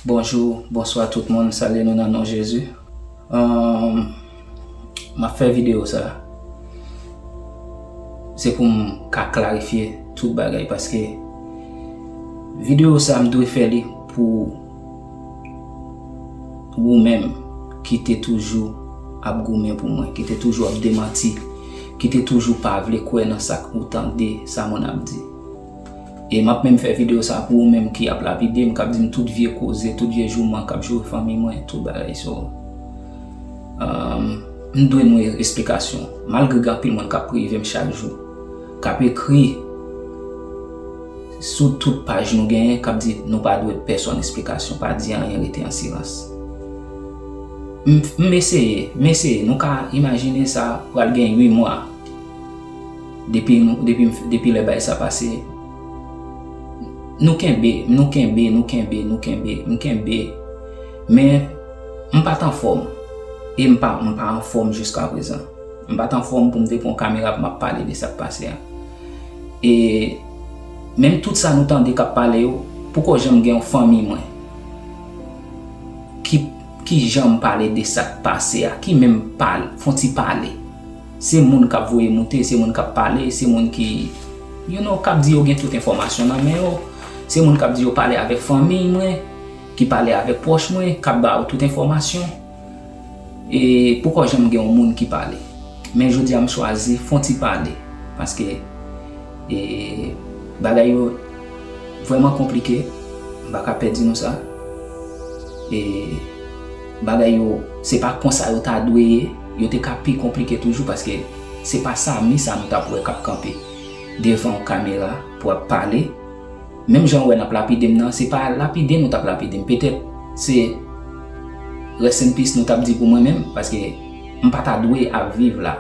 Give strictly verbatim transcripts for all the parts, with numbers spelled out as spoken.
Bonjou, bonswa tout moun, salye nou nan non Jezi. Ahn, m ap fè videyo sa, se pou m ka klarifye tout bagay, paske videyo sa m dwe fè li pou ou menm ki te toujou ap goumen pou mwen, ki te toujou ap demanti, ki te toujou pa vle kwè nan sa k ou tande sa moun ap di. E m ap menm fè videyo sa pou ou menm ki ap lapide m, k ap di m tout vye koze, tout vye jouman k ap joure fanmi mwen, tout bagay. So, um, m dwe nou esplikasyon. Malgre gen anpil moun k ap prive m chak jou, k ap ekri sou tout paj nou genyen, k ap di nou pa dwe pèsonn esplikasyon, pa di anyen, rete an silans. M, m eseye, m eseye. Nou ka imajine sa pral gen uit mwa depi nou, depi, depi lè bagay sa pase. Nou kenbe, nou kenbe, nou kenbe, nou kenbe, m kenbe. Men, m pa t anfòm. E m pa, m pa anfòm jiska prezan. M pa t anfòm pou m te pran kamera pou m ap pale de sa k pase a. E menm tout sa nou tande k ap pale yo, poko janm gen yon fanmi mwen ki, ki janm pale de sa k pase a, ki menm pale, fè yon ti pale. Se moun k ap voye moute, se moun k ap pale, se moun ki, you know, k ap di yo gen tout enfòmasyon nan men yo. Se moun k ap di yo pale avèk fanmi mwen, ki pale avèk pwòch mwen, k ap ba yo tout enfòmasyon. E poko janm gen yon moun ki pale. Men jodi a m chwazi fè yon ti pale. Paske, e, bagay yo vrèman konplike. M pa ka pèdi nou sa. E bagay yo, se pa konsa yo ta dwe ye. Yo te ka pi konplike toujou, paske se pa Samy sa nou t ap wè k ap kanpe devan yon kamera pou ap pale. Menm jan w wè n ap lapide m nan, se pa lapide nou t ap lapide m. Petèt se rest in peace nou t ap di pou mwen menm, paske m pa ta dwe ap viv la.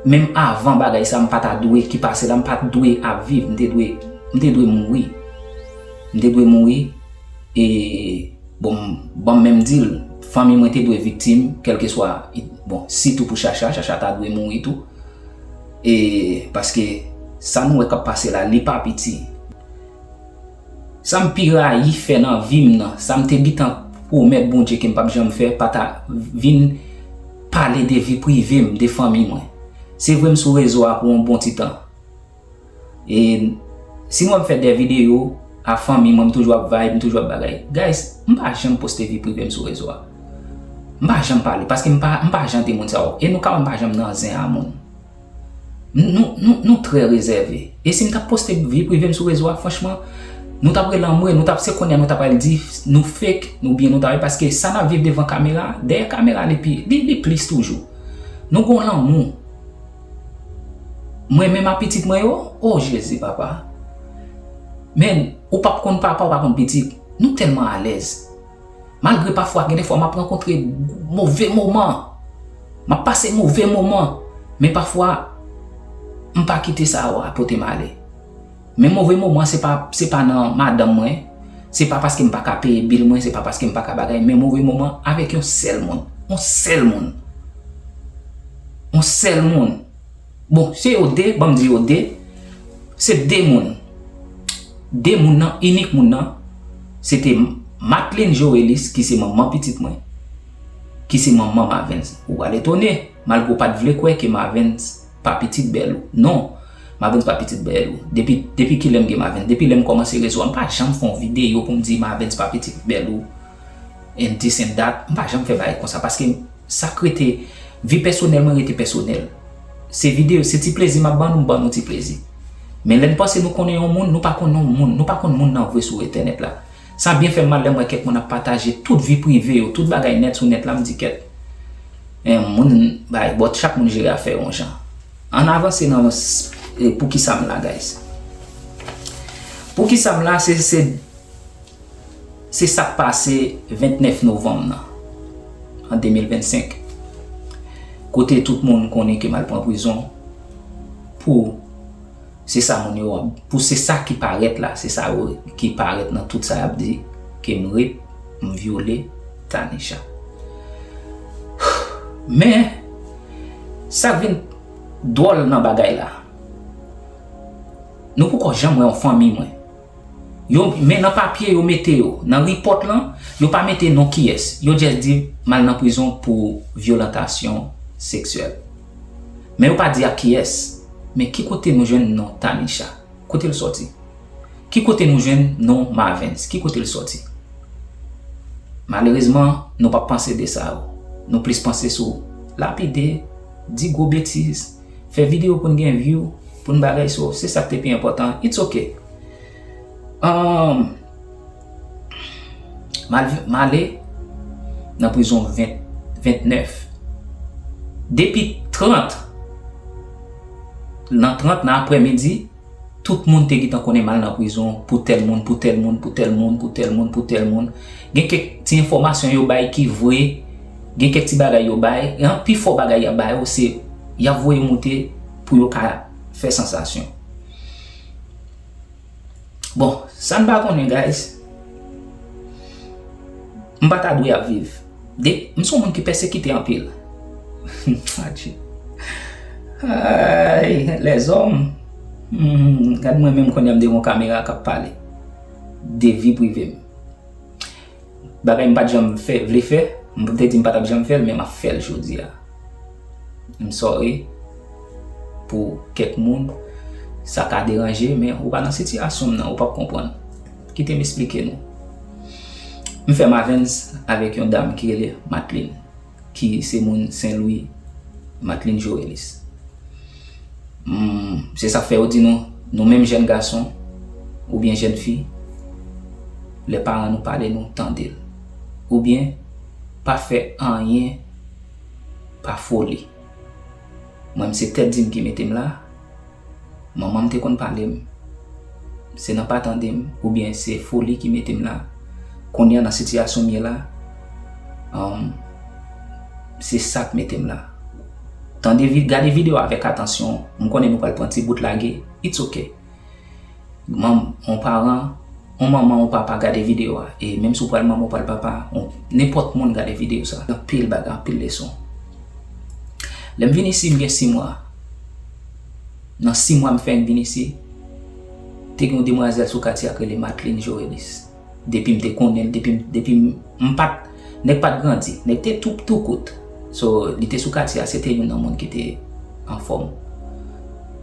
Menm avan bagay sa, m pa ta dwe, ki pase la, m pa t dwe ap viv. M te dwe, m te dwe mouri. M te dwe mouri. E, bon, ban m menm di l, fanmi mwen te dwe viktim, kèlkeswa, bon, sitou pou Chacha, Chacha ta dwe mouri tou. E, paske sa nou wè k ap pase la, li pa piti. Sa m pi rayi fè nan vi m nan, sa m te gentan pwomèt Bondye ke m p ap janm fè, pa ta vin pale de vi prive m, de fanmi mwen. Se vre m sou rezo a pou yon bon ti tan. E si m wè m fè de videyo a fanmi mwen, m toujou ap vibe, m toujou ap bagay. Guys, m pa janm poste vi prive m sou rezo a. M pa janm pale, paske m pa, m pa jan de moun sa yo. E nou ka wè m pa janm nan zen a moun. Nou, nou, nou trè rezève. E si m t ap poste vi prive m sou rezo a, franchman, nou t ap rele anmwe, nou t ap, se kounye a nou t ap al di nou fake, oubyen nou t ap, paske sa n ap viv devan kamera, dèyè kamera li pi, li, li plis toujou. Nou gon lanmou. Mwen menm a pitit mwen yo, o Jezi papa. Men, ou p ap konn papa, ou pa konn pitit. Nou tèlman alèz. Malgre pafwa, gen de fwa m ap rankontre move moman. M ap pase move moman. Men pafwa, m pa kite sa yo a pote m ale. Men move moman, se pa, se pa nan madanm mwen. Se pa paske m pa ka peye bil mwen, se pa paske m pa ka bagay. Men move moman avèk yon sèl moun. Yon sèl moun. Yon sèl moun. Bon, se yo de, ban m di yo de. Se de moun. De moun nan, inik moun nan, se te Matline Jorelis, ki se manman pitit mwen, ki se manman Mavens. Ou pral etone, malgre w pa t vle kwè ke Mavens pa pitit bèl ou. Non, Mavens pa pitit bèl ou. Depi, depi kilè m gen Mavens? Depi lè m kòmanse rezo a, m pa janm fè yon videyo pou m di Mavens pa pitit bèl ou. And this and that. M pa janm fè bagay konsa, paske sa k rete, vi pèsonèl mwen rete pèsonèl. Se videyo, se ti plezi m ap ban nou, m ban nou ti plezi. Men lè n panse nou konnen yon moun, nou pa konn yon moun, nou pa konn moun nan vre sou entènèt la. Sa byen fè m mal lè m wè kèk moun ap pataje tout vi prive yo, tout bagay nèt sou nèt la, m di kèt. En, moun, bay, but chak moun jere afè yo yon jan. Ann avanse nan s-, e, poukisa m la, guys. Poukisa m la, se, se Se sa k pase vennèf novanm nan, an de mil vennsenk, kote tout moun konnen ke m al pran prizon pou se sa moun yo, pou se sa ki parèt la, se sa yo ki parèt nan tout sa y ap di, ke m rep, m vyole Tanisha. Men, sa k vin dwòl nan bagay la, nou poko janm wè yon fanmi mwen Yo, men nan papye yo mete yo, nan report lan, yo pa mete non kiyès. Yo just di m al nan prizon pou vyolantasyon seksyèl. Men yo pa di ak kiyès. Men ki kote nou jwenn non Tanisha? Kote l sòti? Ki kote nou jwenn non Marvens? Ki kote l sòti? Malerezman, nou p ap panse de sa yo. Nou plis panse sou lapide, di gwo betiz, fè videyo pou n gen view, pou n bagay so, se sa k te pi enpòtan. It's ok. Um, m al, m ale nan prizon ven, vennèf. Depi trant, nan trant nan aprèmidi, tout moun te gentan konnen m al nan prizon pou tèl moun, pou tèl moun, pou tèl moun, pou tèl moun, pou tèl moun. Gen kèk ti enfòmasyon yo bay ki vre, gen kèk ti bagay yo bay, e an pifò bagay y ap bay yo, se y ap voye moute pou yo ka fè sansasyon. Bon, sa n pa konnen, guys, m pa ta dwe ap viv. De, m se yon moun ki pèsekite anpil. Adje. Ay, lèzòm. Hmm, gad mwen menm kounye a m devan yon kamera k ap pale de vi prive m. Bagay m pa t janm fè, vle fè, m te di m pa t ap janm fè l, men m ap fè l jodi a. M sorry pou kèk moun, sa ka deranje, men ou pa nan sitiyasyon m nan, ou p ap konprann. Kite m esplike nou. M fè Marvens avèk yon dam ki rele Matline, ki se moun Sen Lwi, Matline Jorelis. Hmm, se sa k fè yo di nou, nou menm jèn gason oubyen jèn fi, lè paran nou pale nou, tande l. Oubyen, pa fè anyen pa foli. Mwen, m se tèt di m ki mete m la. Manman m te konn pale m. Se nan pa tande m, oubyen se foli ki mete m la. Kounye a nan sitiyasyon m ye la, um, se sa k mete m la. Tande vi-, gade videyo avèk atansyon, m konnen nou pral pran ti bout lage, it's ok. Manm, yon paran, yon manman, yon papa gade videyo a, e menm si w pral manman, w pral papa, yon, nenpòt moun gade videyo sa. Anpil bagay, anpil leson. Lè m vin isi, m gen sis mwa. Nan sis mwa m fè m vin isi, te gen yon demwazèl sou katye a k rele Matline Jorelis. Depi m te konnen l, depi m, depi m, m pa t, nèg pa t grandi. Nèg te tou, tou kout. So, li te sou katye a, se te youn nan moun ki te anfòm.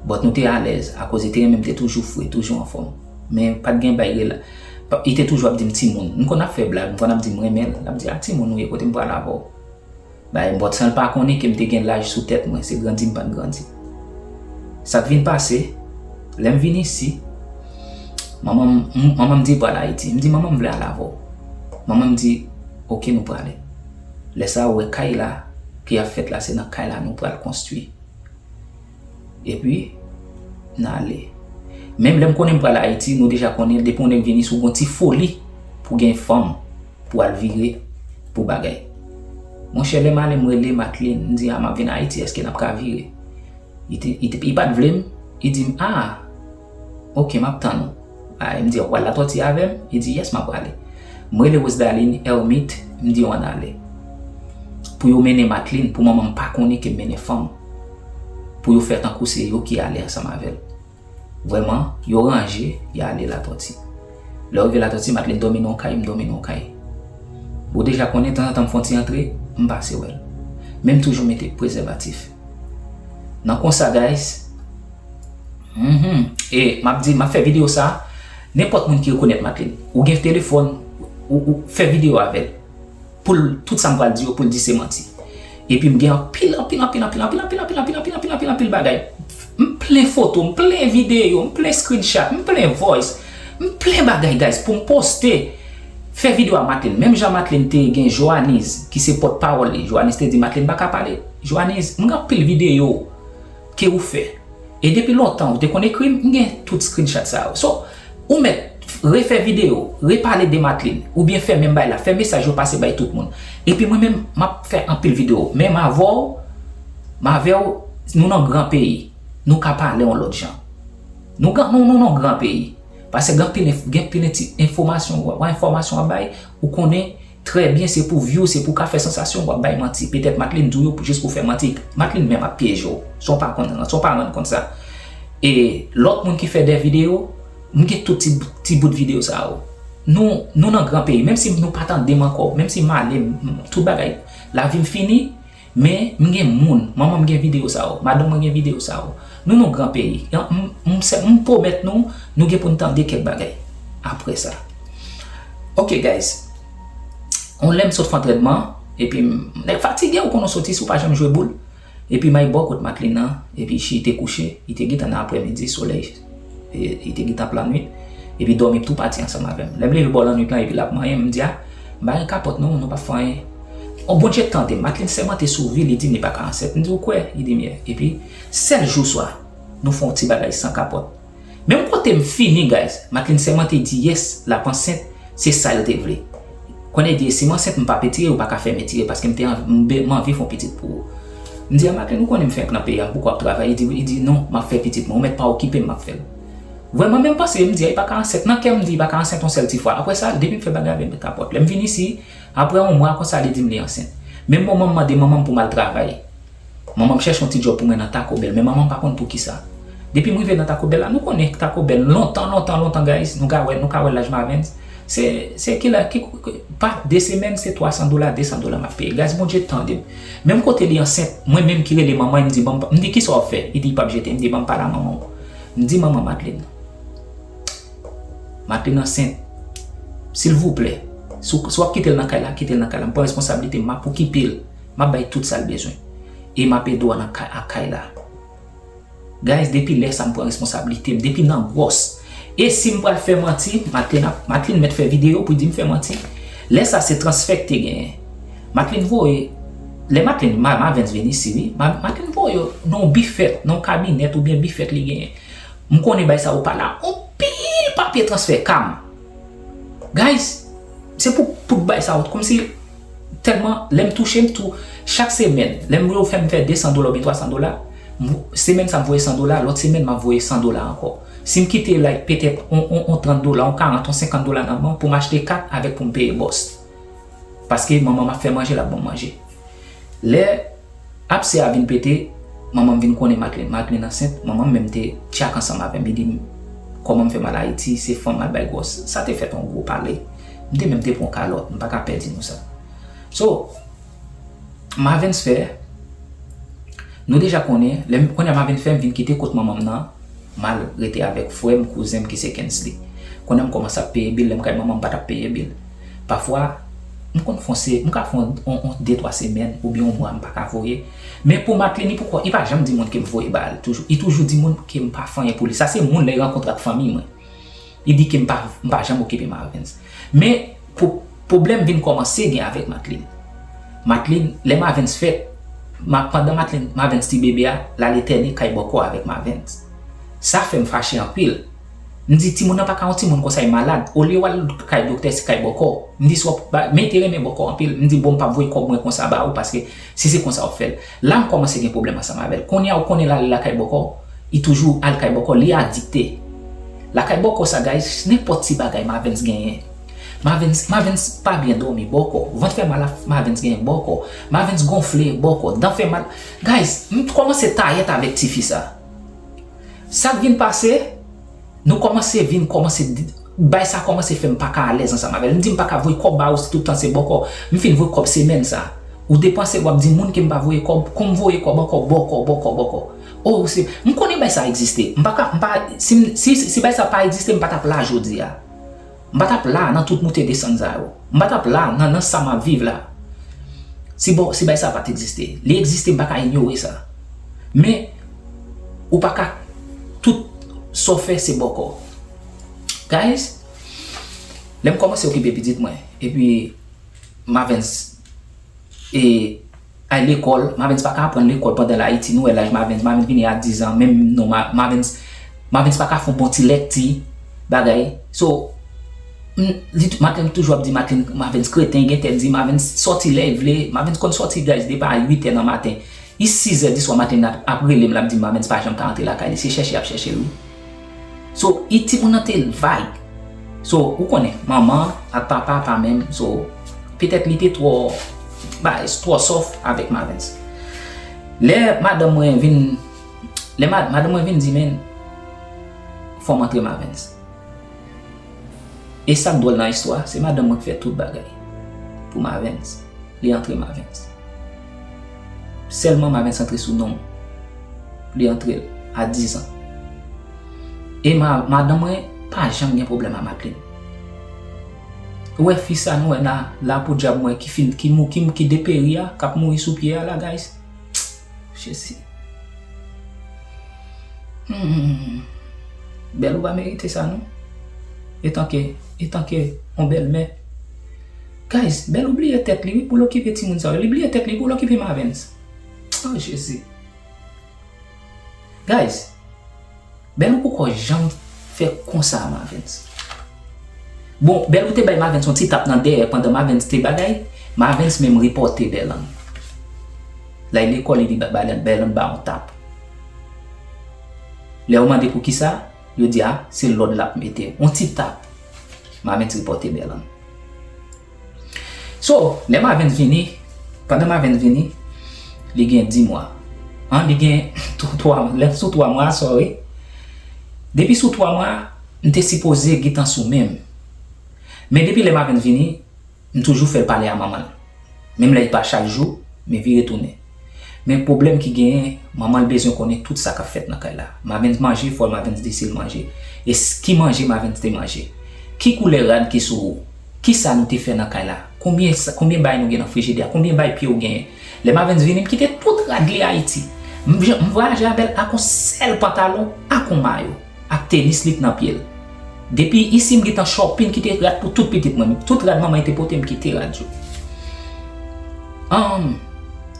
But nou te alèz, akoz li te renmen m te toujou fre, toujou anfòm. Men pa t gen bay rela-, pa, li te toujou ap di m timoun. M konn ap fè blag, m konn ap di m renmen l. L ap di, "A, timoun ou ye, kote m pral avè w?" Bay, but san l pa konnen ke m te gen laj sou tèt mwen, se grandi m pa t grandi. Sa k vin pase, lè m vin isi, manman m, m, manman m di pral Ayiti. M di, "Manman, m vle al avè w." Manman m di, "Oke, nou prale." Lè sa a, ou wè kay la, ki ap fèt la, se nan kay la nou pral konstwi. Epi, n ale. Menm lè m konnen m pral Ayiti, nou deja konnen, depi yon nèg vin isi, ou gon ti foli pou gen fanm, pou al vire, pou bagay. Monchè, lè m ale, m rele Matline, m di, "A, m ap vin Ayiti, èske n ap ka vire?" Li te, li te, li pa t vle m, li di m, "A, oke, m ap tann ou." A, m di, "W pral Latòti avè m?" Li di, "Yes, m ap prale." M rele Rosdaline Hermite, m di yo ann ale. Pou yo mennen Matline, pou manman m pa konnen ke m mennen fanm. Pou yo fè tankou se yo ki ale ansanm avè l. Vrèman, yo ranje, y ale Latòti. Lè yo rive Latòti, Matline dòmi nan yon kay, m dòmi nan yon kay. Ou deja konnen, tanzantan m fè yon ti antre, m pase wè l. Men m toujou mete prezèvatif. Nan konsa, guys, mhm, e m ap di, m ap fè videyo sa, nenpòt moun ki rekonèt Matline, ou gen telefòn, ou, ou fè videyo avè l. Pou l, tout sa m pral di yo, pou l di se manti. Epi m gen anpil, anpil, anpil, anpil, anpil, anpil, anpil, anpil, anpil, anpil, anpil bagay. M plen foto, m plen videyo, m plen screenshot, m plen voice, m plen bagay, guys, pou m poste. Fè videyo a Matline. Menm jan Matline te gen Joaniz, ki se pòtpawòl li. Joaniz te di Matline pa ka pale. Joaniz, m gen anpil videyo ke ou fè. E depi lontan, ou te konn ekri m, m gen tout screenshot sa yo. So, ou mèt refè videyo, repale de Matline, oubyen fè menm bagay la, fè mesaj yo pase bay tout moun. Epi mwen menm, m ap fè anpil videyo. Men m avè w, m avè w, nou nan gran peyi. Nou ka pale yon lòt jan. Nou gran, nou, nou nan gran peyi. Paske gen anpil enf-, gen anpil enti-, enfòmasyon, w, w enfòmasyon w ap bay, ou konnen trè byen, se pou view, se pou ka fè sansasyon, w ap bay manti. Petèt Matline di w yo pou, jis pou fè manti. Matline menm ap pyeje w, san w pa konn, san w pa rann kont sa. E lòt moun ki fè de videyo, M gen tout ti, ti bout videyo sa yo. Nou, nou nan gran peyi, menm si nou pa tande m ankò, menm si m ale, m, m, tout bagay, lavi m fini, men m gen moun, manman m gen videyo sa yo, madanm mwen gen videyo sa yo. Nou nan gran peyi. M, m, m pwomèt nou, nou gen pou n tande kèk bagay apre sa. Ok, guys. On lè m sot fè antrènman, epi m, nèg fatige, ou konnen w soti si w pa janm jwe boul. Epi m al bò kot Matlin nan, epi chita kouche, li te gentan nan aprèmidi, solèy, e, li te gentan plen nwit, epi dòmi tou pati ansanm avè m. Lè m leve bò lannwit lan, epi l ap manyen m, m di, a, m pa gen kapòt non, nou p ap fè anyen. On Bondye tande m, Matlin sèmante sou vi, li di m li pa ka ansent. M di, ou kwè? Li di m ye. Epi, sèl jou swa, nou fè on ti bagay san kapòt. Menm kote m fini, guys, Matlin sèmante di yes, l ap ansent, se sa l te vle. Kounye a di, si m ansent, m p ap etire, ou pa ka fè m etire, paske m te anvi, m be-, m anvi fè yon pitit pou ou. M di a Matlin, ou konnen m fenk nan peyi a, m poko ap travay. Li di, li di, non, m ap fè pitit mwen, ou mèt pa okipe m, m ap fè l. Vrèman, menm panse, m di a, li pa ka ansent. Nan kè m, m di, li pa ka ansent yon sèl ti fwa. Apre sa, depi m fè bagay avè l, m kapòt. Lè m vin isi, apre yon mwa konsa, li di m li ansent. Menm manman m mande manman m pou m al travay. Manman m chèche yon ti djòb pou mwen nan Taco Bell, men manman m pa konn poukisa. Depi m rive nan Taco Bell la, nou konnen Taco Bell, lontan, lontan, lontan, guys, nou ka wè, nou ka wè laj Mavens. Se, se kilè, ki, ki, pa de semèn, se twa san dola, de san dola m ap peye. Guys, Bondye tande m. Menm kote li ansent, mwen menm ki rele manman, m di, "Ban m, m di, kisa w ap fè?" Li di, "Li p ap jete." M di, "Ban m pale a manman w." M di, "Manman Matlin, Matlin ansent. Silvouplè, si w, si w ap kite l nan kay la, kite l nan kay la. M pran responsablite m, m ap okipe l. M ap bay tout sa l bezwen. E m ap ede w nan kay, ak kay la." Guys, depi lè sa m pran responsablite m, depi nan gwòs. E si m pral fè manti, Matlin ap, Matlin mèt fè videyo pou di m fè manti. Lè sa se transfè k te genyen. Matlin voye, lè Matlin, Ma-, Mavens vin isi, wi. Ma-, Matlin voye nan yon bifèt, nan yon kabinèt oubyen bifèt li genyen. M konnen bay sa yo pa la anpil papye transfè ka m. Guys, se pou, pou bay sa yo, kòmsi tèlman, lè m touche, m tou, chak semèn, lè m yo fè m fè de san dola oubyen twa san dola, m, semèn sa m voye san dola, lòt semèn m ap voye san dola ankò. Si m kite, like, petèt, on, on, on trant dola, on karant, on senkant dola nan men w pou m achte kat avèk pou m peye bòs. Paske manman m ap fè manje, l ap ban m manje. Lè abse a vin pete, manman m vin konnen Matlin, Matlin ansent, manman m menm te tchak ansanm avè m, li di m, kòman m fè m al Ayiti, se fanm m al bay gwòs. Sa te fèt yon gwo pale. M te menm te pran kalòt, m pa ka pè di nou sa. So, Mavens fè, nou deja konnen, lè m, kounye a Mavens fè m vin kite kot manman m nan, m al rete avèk frè m, kouzen m ki se Kensley. Kounye a m kòmanse ap peye bil, lè m kay manman m pa t ap peye bil. Pafwa, m konn fè yon se, m ka fè yon, yon, yon de twa semèn oubyen yon mwa m pa ka voye. Men pou Matlin, li poko, li pa janm di moun ke m voye ba l. Toujou, li toujou di moun ke m pa fè anyen pou li. Sa se moun lè l rankontre ak fanmi mwen. Li di ke m pa, m pa janm okipe Mavens. Men, pwo-, pwoblèm vin kòmanse gen avèk Matlin. Matlin, lè Mavens fèt, ma, pandan Matlin, Mavens ti bebe a, l al entène kay bòkò avèk Mavens. Sa fè m fache anpil. M di, timoun nan pa ka yon timoun konsa, li malad. Olye w al kay doktè, se kay bòkò. M di, si w ap ba, men li te renmen bòkò anpil. M di, bon, m p ap voye kòb mwen konsa ba ou, paske si se konsa w ap fè l. La, m kòmanse gen pwoblèm ansanm avè l. Kounye a, ou konnen l ale lakay bòkò, li toujou al kay bòkò, li adikte. Lakay bòkò sa, guys, nenpòt ti bagay Mavens genyen. Mavens, Mavens pa byen dòmi, bòkò. Vant fè mal, Mavens genyen, bòkò. Mavens gonfle, bòkò. Dan fè mal. Guys, m kòmanse tayèt avèk tifi sa. Sa k vin pase, nou kòmanse vin, kòmanse di, bay sa kòmanse fè m pa ka alèz ansanm avè l. M di m pa ka voye kòb ba ou si tout tan se bòkò. M fin voye kòb semèn sa. Ou depanse, w ap di moun ke m pa voye kòb, kon m voye kòb ankò, bòkò, bòkò, bòkò. Oh, se, m konnen bay sa egziste. M pa ka, m pa, si, si, si bay sa pa egziste, m pa t ap la jodi a. M pa t ap la nan tout moute desann sa yo. M pa t ap la nan, nan sa m ap viv la. Si bon, si bay sa pa t egziste. Li egziste, m pa ka inyore sa. Men, ou pa ka, tout sa w fè se bòkò. Guys, lè m kòmanse okipe pitit mwen, epi Mavens e al lekòl, Mavens pa ka aprann lekòl pandan l Ayiti, nou wè laj Mavens, Mavens vini a diz an, menm non, Ma-, Mavens, Mavens pa ka fè yon bon ti lèkti, bagay. So, m, li, Matlin toujou ap di Matlin, Mavens kreten, gen tèt di, Mavens sòti lè l vle, Mavens konn sòti, guys, depi a uit è nan maten. Li sizè di swa Matlin ap, ap rele m, l ap di m Mavens pa janm ka antre lakay li, se chèche y ap chèche l, wi. So, e timoun nan te vag. So, ou konnen, manman ak papa pa menm. So, petèt li te twò, ba, twò sòf avèk Mavens. Lè madanm mwen vin, lè ma-, madanm mwen vin di, men, fò m antre Mavens. E sa k dwòl nan istwa, se madanm mwen k fè tout bagay pou Mavens. Li antre Mavens. Sèlman Mavens antre sou non m. Li antre l a diz an. E ma, madanm mwen pa janm gen pwoblèm a Madlin. Ou wè fi sa nou wè la, la podyab mwen ki fin, ki mou, ki, ki deperi a, k ap mouri sou pye a la, guys. Jezi. Hmm. Bèl ou pa merite sa non. Etanke, etanke yon bèlmè. Guys, Bèl ou bliye tèt li wi pou l okipe timoun sa yo. Li bliye tèt li pou l okipe Mavens. Oh Jezi. Guys, Bèl ou poko janm fè konsa a Mavens. Bon, Bèl ou te bay Mavens yon ti tap nan dèyè pandan Mavens te bagay, Mavens menm ripòte Bèlan. L al lekòl li di Bèlan, Bèlan ba yon tap. Lè yo mande poukisa, yo di a, se lòd l ap mete. Yon ti tap. Mavens ripòte Bèlan. So, lè Mavens vini, pandan Mavens vini, li gen dis mwa. An, li gen twa, lè sou twa mwa, sorry. Depi sou twa mwa, m te sipoze gentan sou men m. Men depi lè Mavens vini, m toujou fè l pale a manman l. Menm lè e pa chak jou, men vire tounen. Men pwoblèm ki genyen, manman l bezwen konnen tout sa k ap fèt nan kay la. Mavens manje, fò Mavens di si l manje. E s- ki manje Mavens te manje? Ki koulè rad ki sou ou? Kisa nou te fè nan kay la? Konbyen sa, konbyen bay nou gen nan frijidè a? Konbyen bay pye w genyen? Lè Mavens vini, m kite tout rad li Ayiti. M, m vwayaje avè l ak yon sèl pantalon, ak yon mayo, ak tenis li k nan pye l. Depi isi, m gentan shopping, kite rad pou tout pitit mwen. Tout rad manman te pote, m kite rad yo. Ann,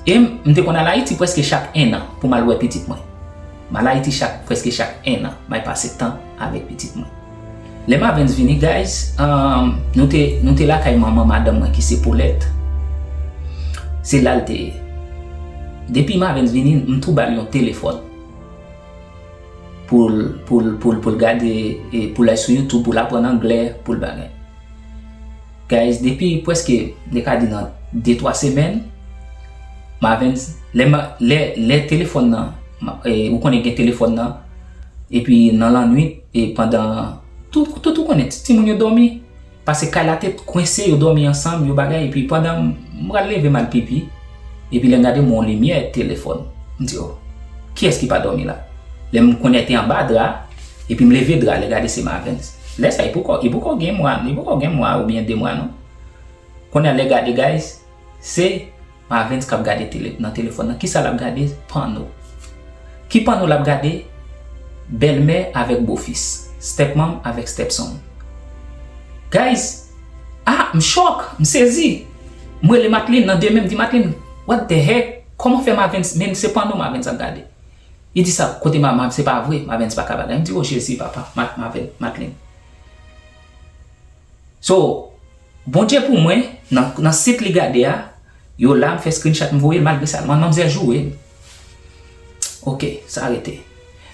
e m, m te konn al Ayiti prèske chak ennan pou m al wè pitit mwen. M al Ayiti chak, prèske chak ennan, m al pase tan avèk pitit mwen. Lè Mavens vini, guys, ann, nou te, nou te lakay manman madanm mwen ki se Paulette. Se la l te ye. Depi Mavens vini, m tou ba l yon telefòn. Pou l, pou l, pou l, pou l gade, e, pou l al sou YouTube, pou l aprann anglè, pou l bagay. Guys, depi prèske, m te ka di nan de twa semèn, Mavens, lè, ma- lè, lè telefòn nan, ma- e, ou konnen gen telefòn nan, epi nan lannwit, e pandan, tout, tout ou konnen, ti- timoun yo dòmi, paske kay la te kwense, yo dòmi ansanm, yo bagay, epi pandan m, m pral leve m al pipi, epi lè m gade m wè yon limyè telefòn. M di, "Oh, kiyès ki pa dòmi la?" Lè m konnen te anba dra, epi m leve dra, lè gade se Mavens. Lè sa, li poko, li poko gen mwa, li poko gen mwa oubyen de mwa non. Kounye a lè gade, guys, se Mavens k ap gade tele, nan telefòn nan. Kisa l ap gade? Panno. Ki panno l ap gade? Bèlmè avèk bofis. Stepmom avèk stepson. Guys, ah, m chòk, m sezi. M rele Matlin nan demen, m di, "Matlin, what the heck? Kòman fè Mavens, men se panno Mavens ap gade?" Li di sa, "Kote ma, ma, se pa vre, Mavens pa ka bagay." M di, "Oh, Jezi, papa, Ma, Maven, Matlin." So, Bondye pou mwen, nan, nan sit li gade a, yo la, m fè screenshot, m voye l, malgre sa, manmanzè joure m. Ok, sa rete.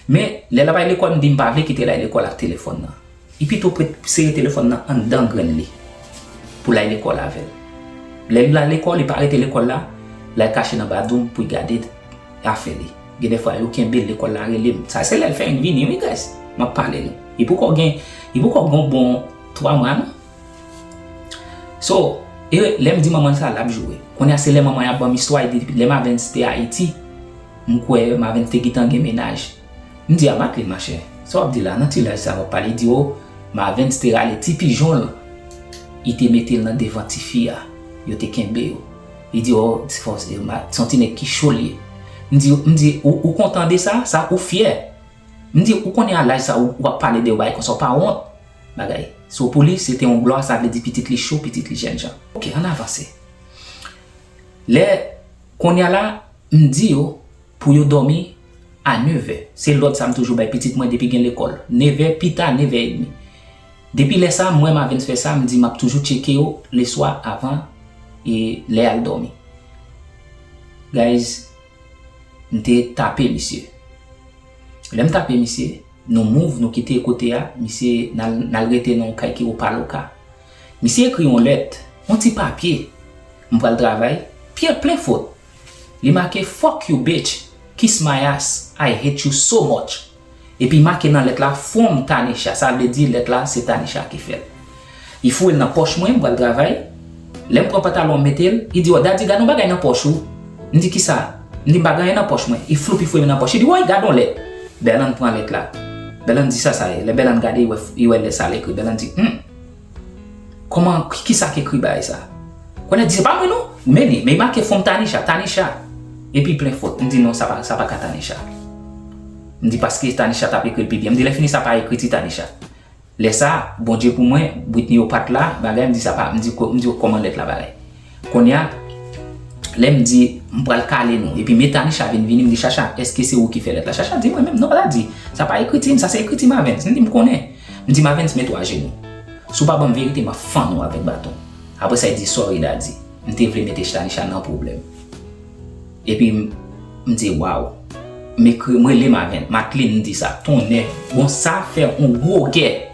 Men, lè l ap al lekòl, m di m pa vle kite l al lekòl ak telefòn nan. Li pito pre-, sere telefòn nan anndan grenn li pou l al lekòl avè l. Lè l al lekòl, li pa rete lekòl la, l al kache nan badoum pou l gade afè li. Gen de fwa, yo kenbe l lekòl la, rele m. Sa, se lè l fè vini, wi, guys. M ap pale nou. Li poko gen, li poko gen bon twa mwa, non. So, e lè m di manman l sa, l ap joure. Kounye a, se lè manman l ap ban m istwa, li di, lè Mavens te Ayiti, m kwè Mavens te gentan gen mennaj. M di a Matlin, machè, sa w ap di la, nan ti laj sa w ap pale, li di, o, Mavens te rale ti pijon l, li te mete l nan devan tifi a, yo te kenbe yo. Li di, o, se fò, se, ma, se yon ti nèg ki cho l ye. M di, m di, ou, ou kontan de sa? Sa, ou fyè? M di, ou konnen a laj sa, ou, w ap pale de yon bagay konsa, ou pa wont? Bagay. So, pou li, se te yon glwa, sa vle di pitit li cho, pitit li jènjan. Ok, ann avanse. Lè, kounye a la, m di yo, pou yo dòmi a nevè. Se lòd sa m toujou bay pitit mwen depi gen lekòl. Nevè, pita, nevè edmi. Depi lè sa, m wè Mavens fè sa, m di m ap toujou tcheke yo leswa avan e lè y al dòmi. Guys, m te tape misye. Lè m tape misye, nou move, nou kite kote a, misye, n al, n al rete nan yon kay ki Opa Loka. Misye ekri yon lèt, yon ti papye. M pral travay, pye plen fot. Li make, "Fuck you, bitch. Kiss my ass. I hate you so much." Epi make nan lèt la, "From Tanisha." Sa vle di lèt la, se Tanisha ki fè l. Li foure l nan pòch mwen, m pral travay. Lè m pran pantalon m mete l, li di, "O, Daddy, gade yon bagay nan pòch ou." M di, "Kisa?" M di, "M pa gen anyen nan pòch mwen." Li floup, li foure m nan pòch. Li di, "Woy, gade yon lèt." Berlande pran lèt la. Berlande di, "Sa sa ye?" Lè Berlande gade, li wè, li wè lèt sa la ekri. Berlande di, "Hmm, kòman, ki, kisa ki ekri bagay sa?" Kounye a di, "Se pa mwen non." Men li, men li make fòm Tanisha, Tanisha. Epi plen fot. M di, "Non, sa pa, sa pa ka Tanisha." M di, "Paske Tanisha t ap ekri l pi byen." M di, "Lè fini, sa pa ekriti Tanisha." Lè sa, Bondye pou mwen, Britney yo pa t la, bagay, m di, "Sa pa," m di, "Ko-, m di, kòman lèt la bagay?" Kounye a, lè m di, "M pral kale nou." Epi men Tanisha vin vini, m di, "Chacha, èske se ou ki fè lèt la?" Chacha di, "Mwen menm, non, pa ta di. Sa pa ekriti m, sa se ekriti Mavens." M di, "M konnen." M di, "Mavens, mete w ajenou. Si w pa ban m verite, m ap fann ou avèk baton." Apre sa, li di, "Sorry, Daddy." M te vle mete Tanisha nan pwoblèm. Epi m, m di, "Waw." M ekri, m rele Mavens. Matlin di sa. Tonnè. Bon, sa fè yon gwo gè.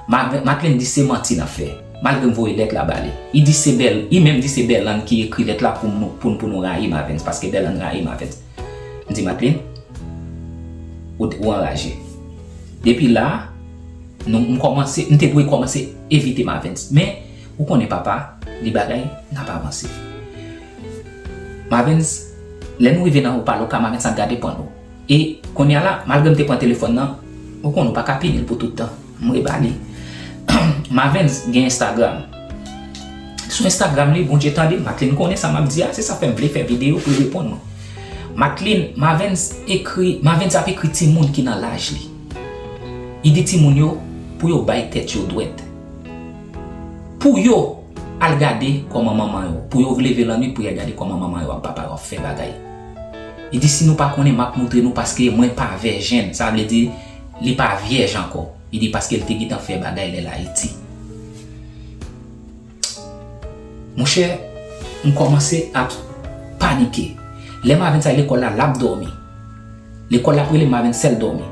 Mavens, Matlin di se manti n ap fè. Malgre m voye lèt la ba li. Li di se Bèl, li menm di se Berlande ki ekri lèt la pou nou, pou, pou nou rayi Mavens, paske Berlande rayi Mavens. M di, "Matlin, ou, ou anraje." Depi la, nou, m kòmanse, m te dwe kòmanse evite Mavens. Men, ou konnen papa, li bagay, n ap avanse. Mavens, lè nou rive nan Opa Loka, Mavens ap gade pran nou. E kounye a la, malgre m te pran telefòn nan, ou konn ou pa ka pini l pou tout tan. M reba li. Mavens gen Instagram. Sou Instagram li, Bondye tande, Matlin konnen sa m ap di a, se sa fè m vle fè videyo pou l reponn mwen. Matlin, Mavens ekri, Mavens ap ekri timoun ki nan laj li. Li di timoun yo pou yo bay tèt yo dwèt. Pou yo al gade kòman manman yo, pou yo leve lannwit pou y al gade kòman manman yo ak papa yo ap fè bagay. Li di, "Si nou pa konnen, m ap moutre nou paske mwen pa vèjèn." Sa vle di, li pa vyèj ankò. Li di, "Paske l te gentan fè bagay lè l Ayiti." Monchè, m kòmanse ap panike. Lè Mavens al lekòl la, l ap dòmi. Lekòl la ap rele m, Mavens sèl dòmi.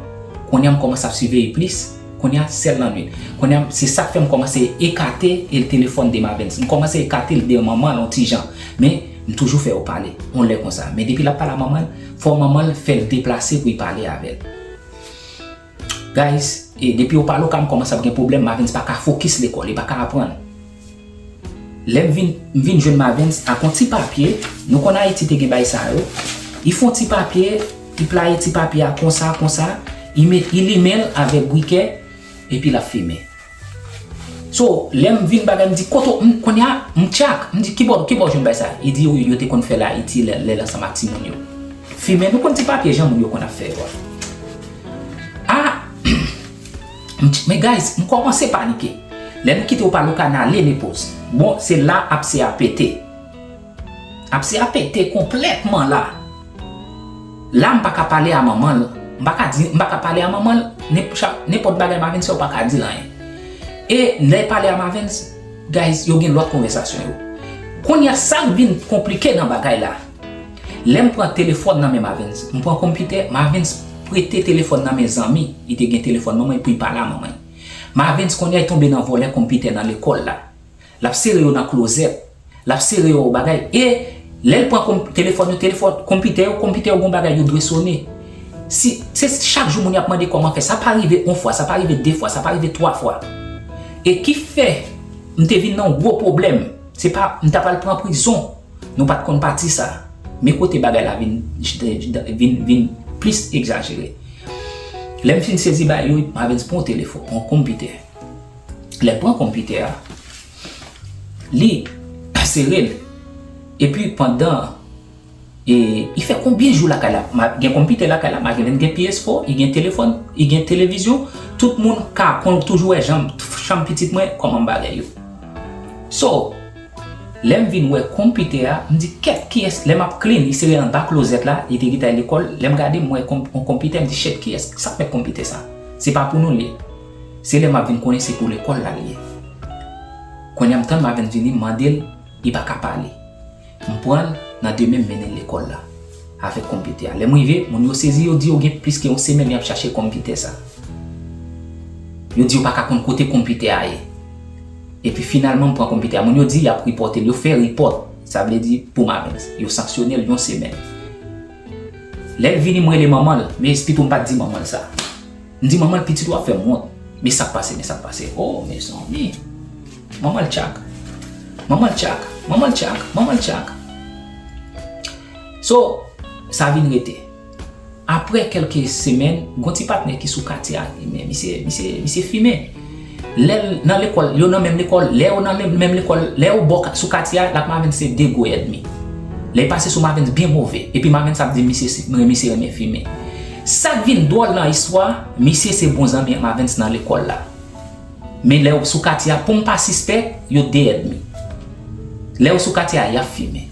Kounye a m kòmanse ap siveye plis. Kounye a sèl lannwit. Kounye a se sa k fè m kòmanse ekate e telefòn de Mavens. M kòmanse ekate l de manman l yon ti jan. Men, m toujou fè yo pale. Yon lè konsa. Men depi l ap pale a manman l, fò manman l fè l deplase pou l pale avè l. Guys, e depi Opa Loka m kòmanse ap gen pwoblèm, Mavens pa ka fokis lekòl, li pa ka aprann. Lè m vin, m vin jwenn Mavens ak yon ti papye, nou konn Ayiti te gen bagay sa yo. Li fè yon ti papye, li playe ti papye a konsa, konsa, li met, li limen l avèk brikè, epi l ap fimen. So, lè m vin bagay, m di, "Kote w?" M, kounye a, m tchak, m di, "Kibò, kibò w jwenn bagay sa?" Li di, "Yo, yo te konn fè l Ayiti lè, lè l ansanm ak timoun yo." Fimen, nou konn ti papye jan moun yo konn ap fè yo a. Ah! M t-, men guys, m kòmanse panike. Lè nou kite Opa Loka n ale Nepoz. Bon, se la apse a pete. Apse a pete konplètman la. La, m pa ka pale a manman l. M pa ka di, m pa ka pale a manman l. Nenp-, cha-, nenpòt bagay Mavens fè, ou pa ka di l anyen. E lè l pale a Mavens, guys, yo gen lòt konvèsasyon yo. Kounye a, sa k vin konplike nan bagay la, lè m pran telefòn nan men Mavens, m pran konpitè, Mavens prete telefòn nan men zanmi, li te gen telefòn manman l pou l pale a manman l. Mavens kounye a tonbe nan vòlè konpitè nan lekòl la. L ap sere yo nan klozèt, l ap sere yo bagay. E lè l pran konp-, telefòn yo, telefòn, konpitè yo, konpitè yo gon bagay yo dwe sone. Si, se chak jou moun y ap mande kòman fè. Sa pa rive yon fwa, sa pa rive de fwa, sa pa rive twa fwa. E ki fè m te vin nan yon gwo pwoblèm. Se pa, m ta pral pran prizon. Nou pa t konn pati sa. Men kote bagay la vin, vin, vin plis egzajere. Lè m fin sezi bagay yo, Mavens pran yon telefòn, yon konpitè. Lè l pran konpitè a, li sere l. Epi pandan, e, li fè konbyen jou lakay la, ma-, gen konpitè lakay la, Mavens gen P S four, li gen telefòn, li gen televizyon, tout moun ka konn toujou wè jan, chanm pitit mwen, kòman bagay yo. So, lè m vin wè konpitè a, m di, "Kèt, kiyès?" Lè m ap clean, li sere anba klozèt la, li te gentan lekòl. Lè m gade, m wè konp-, yon konpitè, m di, "Shit, kiyès? Sa k fè konpitè sa? Se pa pou nou l ye." Se lè m ap vin konnen se pou lekòl la l ye. Kounye a m tann Mavens vini, m mande l, li pa ka pale. M pran l nan de men m, mennen l lekòl la avèk konpitè a. Lè m rive, moun yo sezi, yo di yo gen plis ke yon semèn y ap chache konpitè sa. Yo di yo pa ka konn kote konpitè a ye. Epi finalman, m pran konpitè a. Moun yo di y ap ripòte l. Yo fè ripòt, sa vle di pou Mavens. Yo sanksyone l yon semèn. Lè l vini, m rele manman l. Men pito m pa t di manman l sa. M di, "Manman, pitit ou ap fè m wont. Men sa k pase, men sa k pase." Oh, mezanmi. Manman l tchak. Manman l tchak. Manman l tchak. Manman l tchak. So, sa vin rete. Apre kèlke semèn, gon ti patnè ki sou katye a, men misye, misye, misye fimen. Lè l nan lekòl, yo nan menm lekòl, lè yo nan menm, menm lekòl, lè yo bò ka- sou katye a, l ap mavens se de gwo ènmi. Lè l pase sou mavens byen move, epi mavens ap di misye, se- misye renmen fimen. Sa k vin dwòl nan istwa, misye se bon zanmi ak mavens nan lekòl la. Men lè w sou katye a, pou m pa sispèk, yo de ènmi. Lè w sou katye a, y ap fimen.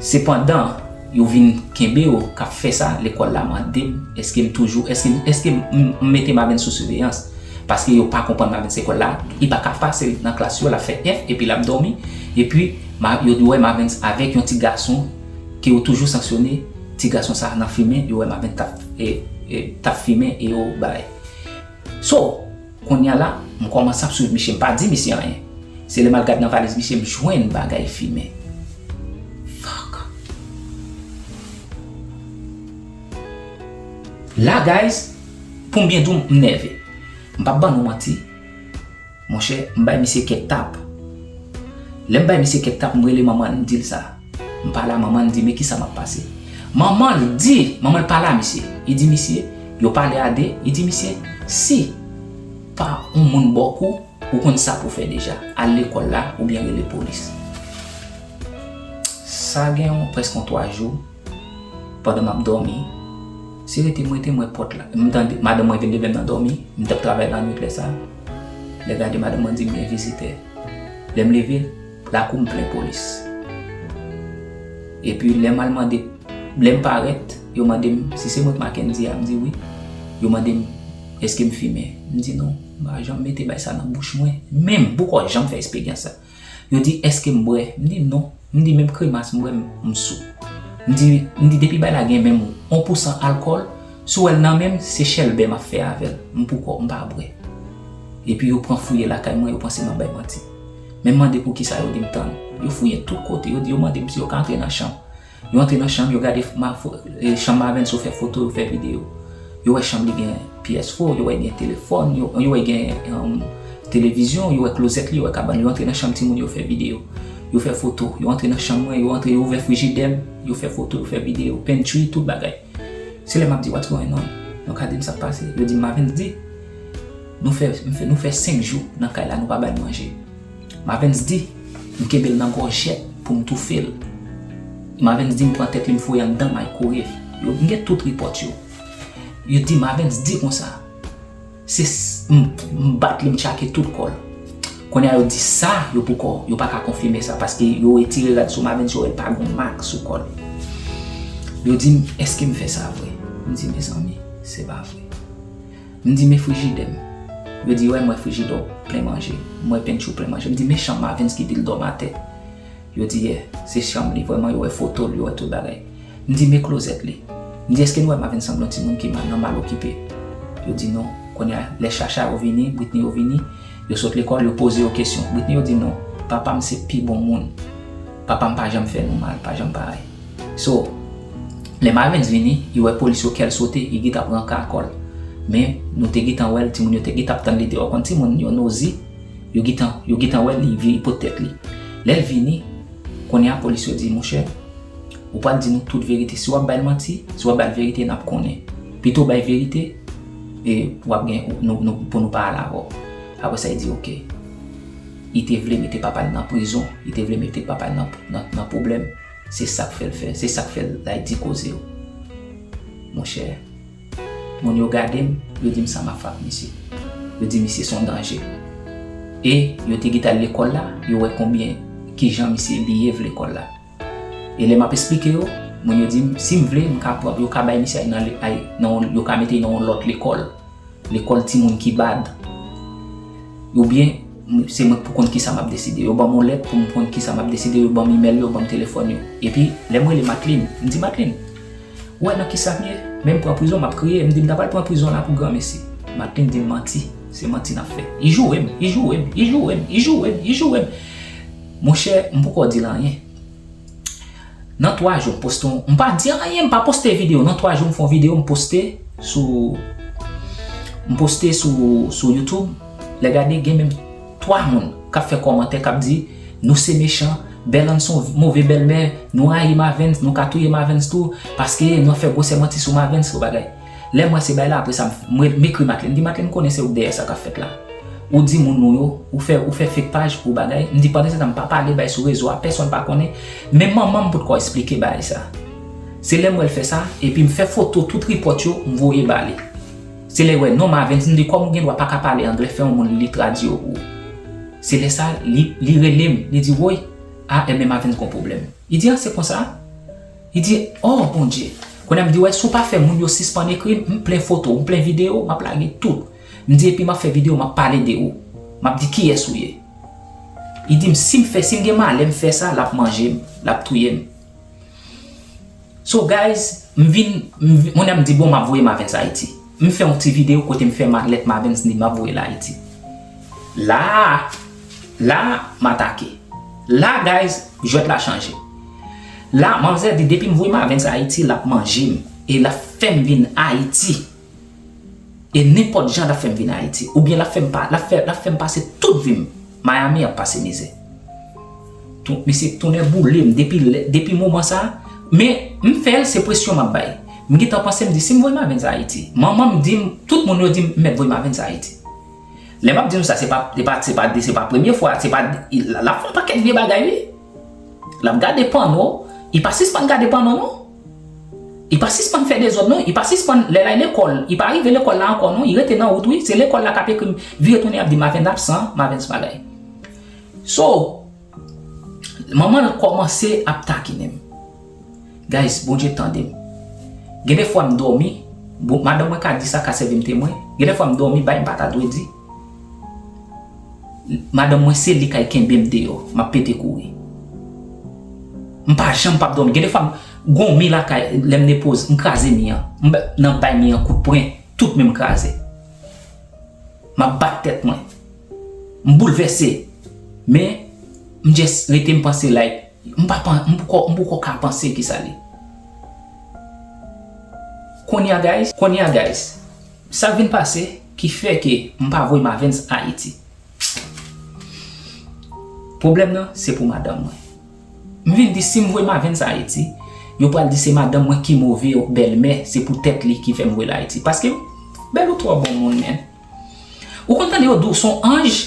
Sepandan, yo vin kenbe w k ap fè sa, lekòl la mande m, èske m toujou, èske, èske m, m mete Mavens sou siveyans? Paske yo pa konprann Mavens lekòl la, li pa ka pase nan klas yo, l ap fè F epi l ap dòmi, epi ma- yo wè Mavens avèk yon ti gason ke yo toujou sanksyone, ti gason sa nan fimen, yo wè Mavens t ap, e, e, t ap fimen e yo bay. So, kounye a la, m kòmanse ap swiv misye, m pa di misye anyen. Se lè m al gad nan valiz misye, m jwenn bagay fimen. Fuck. La, guys, pou m byen di w, m nève. M p ap ban nou manti. Monchè, m bay misye kèk tap. Lè m bay misye kèk tap, m rele manman l, m di l sa. M pale a manman l, m di, "Men kisa m ap pase." Manman l di, manman l pale a misye. Li di misye, yo pale a de, li di misye, "Si pa yon moun ba w kou, ou konn sa pou w fè deja. Al lekòl la oubyen rele polis." Sa gen yon, prèske yon twa jou, pandan m ap dòmi, se rete m rete m wè pòt la. M tande madanm mwen vin leve m nan dòmi, m t ap travay lannwit lè sa. Lè gade madanm mwen di m gen vizitè. Lè m leve, lakou m plen polis. Epi lè m al mande, lè m parèt, yo mande m si se mwen k Mackendy a, m di wi. Yo mande m èske m fimen. M di non, m pa janm mete bay sa nan bouch mwen. Menm, m poko janm fè eksperyans sa. Yo di, "Èske m bwè?" M di, "Non." M di, "Menm kremas m bwè, m, m sou." M di, m di, "Depi bay la gen menm yon pousan alkòl, si w wè l nan men m, se chèlbè m ap fè avè l. M poko, m pa bwè." Epi yo pran fouye lakay mwen, yo panse m ap bay manti. Men m mande poukisa, yo di m tann. Yo fouye tout kote, yo di, yo mande m si yo ka antre nan chanm. Yo antre nan chanm, yo gade f- ma- fo- e, chanm Mavens, yo fè foto, yo fè videyo. Yo wè chanm li gen P S four, yo wè gen telefòn, yo, yo wè gen um, televizyon, yo wè klozèt li, yo wè kabann li. Yo antre nan chanm timoun, yo fè videyo. Yo fè foto, yo antre nan chanm mwen, yo antre, yo ouvè frijidè m, yo fè foto, yo fè videyo, pantry, tout bagay. Se lè m ap di, "What's going on?" Nou ka di m sa k pase. Yo di m, "Mavens di, nou fè, m fè, nou fè senk jou nan kay la, nou pa ba l manje." Mavens di, m kenbe l nan gòjèt pou m toufe l. Mavens di, m pran tèt li, m foure anndan microwave. Yo, m gen tout repòt yo. Yo di, Mavens di konsa, se s- m, m bat li, m tchake tout kò l. Kounye a, yo di sa, yo poko, yo pa ka konfime sa, paske yo retire rad sou Mavens, yo wè l pa gen mak sou kò l. Yo di m, èske m fè sa vre? M di, mezanmi, se pa vre. M di, men frijidè m. Yo di, wè, m wè frijidè w plen manje. M wè pantry w plen manje. M di, men chanm Mavens ki di l dòmi atè. Yo di, yè, se chanm li, vrèman, yo wè foto l, yo wè tout bagay. M di, men klozèt li. M di, èske nou wè Mavens sanble yon timoun ki mal, nan mal okipe? Yo di, non. Kounye a, lè Chacha yo vini, Britney yo vini, yo sot lekòl, yo poze yo kesyon. Britney yo di, non, papa m se pi bon moun. Papa m pa janm fè nou mal, pa janm parèy. So, lè Mavens vini, yo wè polis yo kè l sote, li gentan pran ka kò l. Men, nou te gentan wè l, timoun yo te gentan ap tann li deyò. Konn timoun yo nozi, yo gentan, yo gentan wè l, li vire pot tèt li. Lè l vini, kounye a polis yo di, monchè, ou pral di nou tout verite. Si w ap bay l manti, si w ap bay l verite, n ap konnen. Pito w bay verite, e w ap gen, nou, nou, pou nou pa al avè w. Apre sa, li di, oke. Li te vle mete papa l nan prizon, li te vle mete papa l nan, nan, nan pwoblèm. Se sa k fè l fè, se sa k fè l al di koze yo. Monchè, moun yo gade m, yo di m sa m ap fè ak misye. Yo di misye se yon danje. E yo te gentan al lekòl la, yo wè konbyen, kijan misye behave lekòl la. E lè m ap esplike yo, moun yo di m, si m vle, m ka pran, yo ka bay misye al nan, al nan, yo ka mete l nan yon lòt lekòl. Lekòl timoun ki bad. Oubyen, m- se mwen k pou konn kisa m ap deside. Yo ban m yon lèt pou m konn kisa m ap deside, yo ban m imèl yo, yo ban m telefòn yo. Epi, lè m rele Matlin, m di, Matlin, ou wè nan kisa m ye? Men m pran prizon, m ap kriye, m di, m ta pral pran prizon la pou granmesi. Matlin di m manti, se manti n ap fè. Li joure m, li joure m, li joure m, li joure m, li joure m. Monchè, m poko di l anyen. Nan twa jou, m poste yon, m pa di anyen, m pa poste videyo. Nan twa jou, m fè yon videyo, m poste sou, m poste sou, sou YouTube. Lè gade, gen menm twa moun k ap fè kòmantè, k ap di, nou se mechan, Bèlann se yon move bèlmè, nou rayi Mavens, nou ka touye Mavens tou, paske nou ap fè gwosè manti sou Mavens, ou bagay. Lè m wè se bay la, apre sa, m, m, m ekri Matlin. M di, Matlin, m konnen se ou k dèyè sa k ap fèt la. Ou di moun nou yo, ou fè, ou fè fake paj pou bagay. M di, pandan se tan, m pa pale bay sou rezo a, pèsonn pa konnen. Men manman m potko esplike bagay sa. Se lè m wè l fè sa, epi m fè foto tout report yo, m voye ba li. Se lè l wè non Mavens, m di, kòm ou gen dwa pa ka pale anglè, fè yon moun li tradui yo pou ou. Se lè sa, li, li rele m, li di, woy, a, enben Mavens gon pwoblèm. Li di, a, se konsa? Li di, oh, Bondye. Kounye a m di, wè, si w pa fè moun yo sispann ekri m, m plen foto, m plen videyo, m ap lage tout. M di, epi m ap fè videyo, m ap pale de ou. M ap di kiyès ou ye. Li di m, si m fè, si m gen malè, m fè sa, l ap manje m, l ap touye m. So, guys, m vin, m vin, kounye a m di, bon, m ap voye Mavens Ayiti. M fè yon ti videyo kote m fè ma-, lèt Mavens, m di m ap voye l Ayiti. La, la, m atake. La, guys, jwèt la chanje. La, manzè di, depi m voye Mavens Ayiti, l ap manje m. E l ap fè m vin Ayiti. E nenpòt jan l ap fè m vin Ayiti. Oubyen l ap fè m pa, l ap fè, l ap fè m pase tout vi m Miami, ap pase mizè. Tou, misye tounen boule m depi lè, depi moman sa. Men, m fè l, se presyon m ap bay. M gentan panse, m di, si m voye Mavens Ayiti, manman m di m, tout moun yo di m, m mèt voye Mavens Ayiti. Lè m ap di nou sa, se pa, se pa, se pa, se pa premye fwa, se pa, l ap fè yon pakèt vye bagay, wi. L ap gade panno, li pa sispann gade panno, non. Li pa sispann fè dezòd, non. Li pa sispann, lè l al lekòl, li pa rive lekòl la ankò, non. Li rete nan wout, wi. Se lekòl la k ap ekri m, vire tounen, ap di, Mavens absan, Mavens bagay. So, manman l kòmanse ap takinen m. Guys, Bondye tande m. Gen de fwa m dòmi, bon, madanm mwen ka di sa, ka sèvi m temwen. Gen de fwa m dòmi, bagay m pa ta dwe di. Madanm mwen se li k al kenbe m deyò, m ap pete kouri. M pa janm p ap dòmi. Gen de fwa m gon mi lakay, lè m nepoz, m kraze mi an. M ba-, nan bay mi an kout pwen, tout mi m kraze. M ap bat tèt mwen. M boulvèse. Men, m just rete, m panse like, m pa pan-, m poko, m poko ka panse kisa li. Kounye a, guys, kounye a, guys, sa k vin pase ki fè ke m pa voye Mavens Ayiti. Pwoblèm nan, se pou madanm mwen. M vin di, si m voye Mavens Ayiti, yo pral di se madanm mwen ki move bèlmè, se poutèt li ki fè m voye l Ayiti. Paske Bèlou twò bon moun, men. Ou konn tande yo di w se yon anj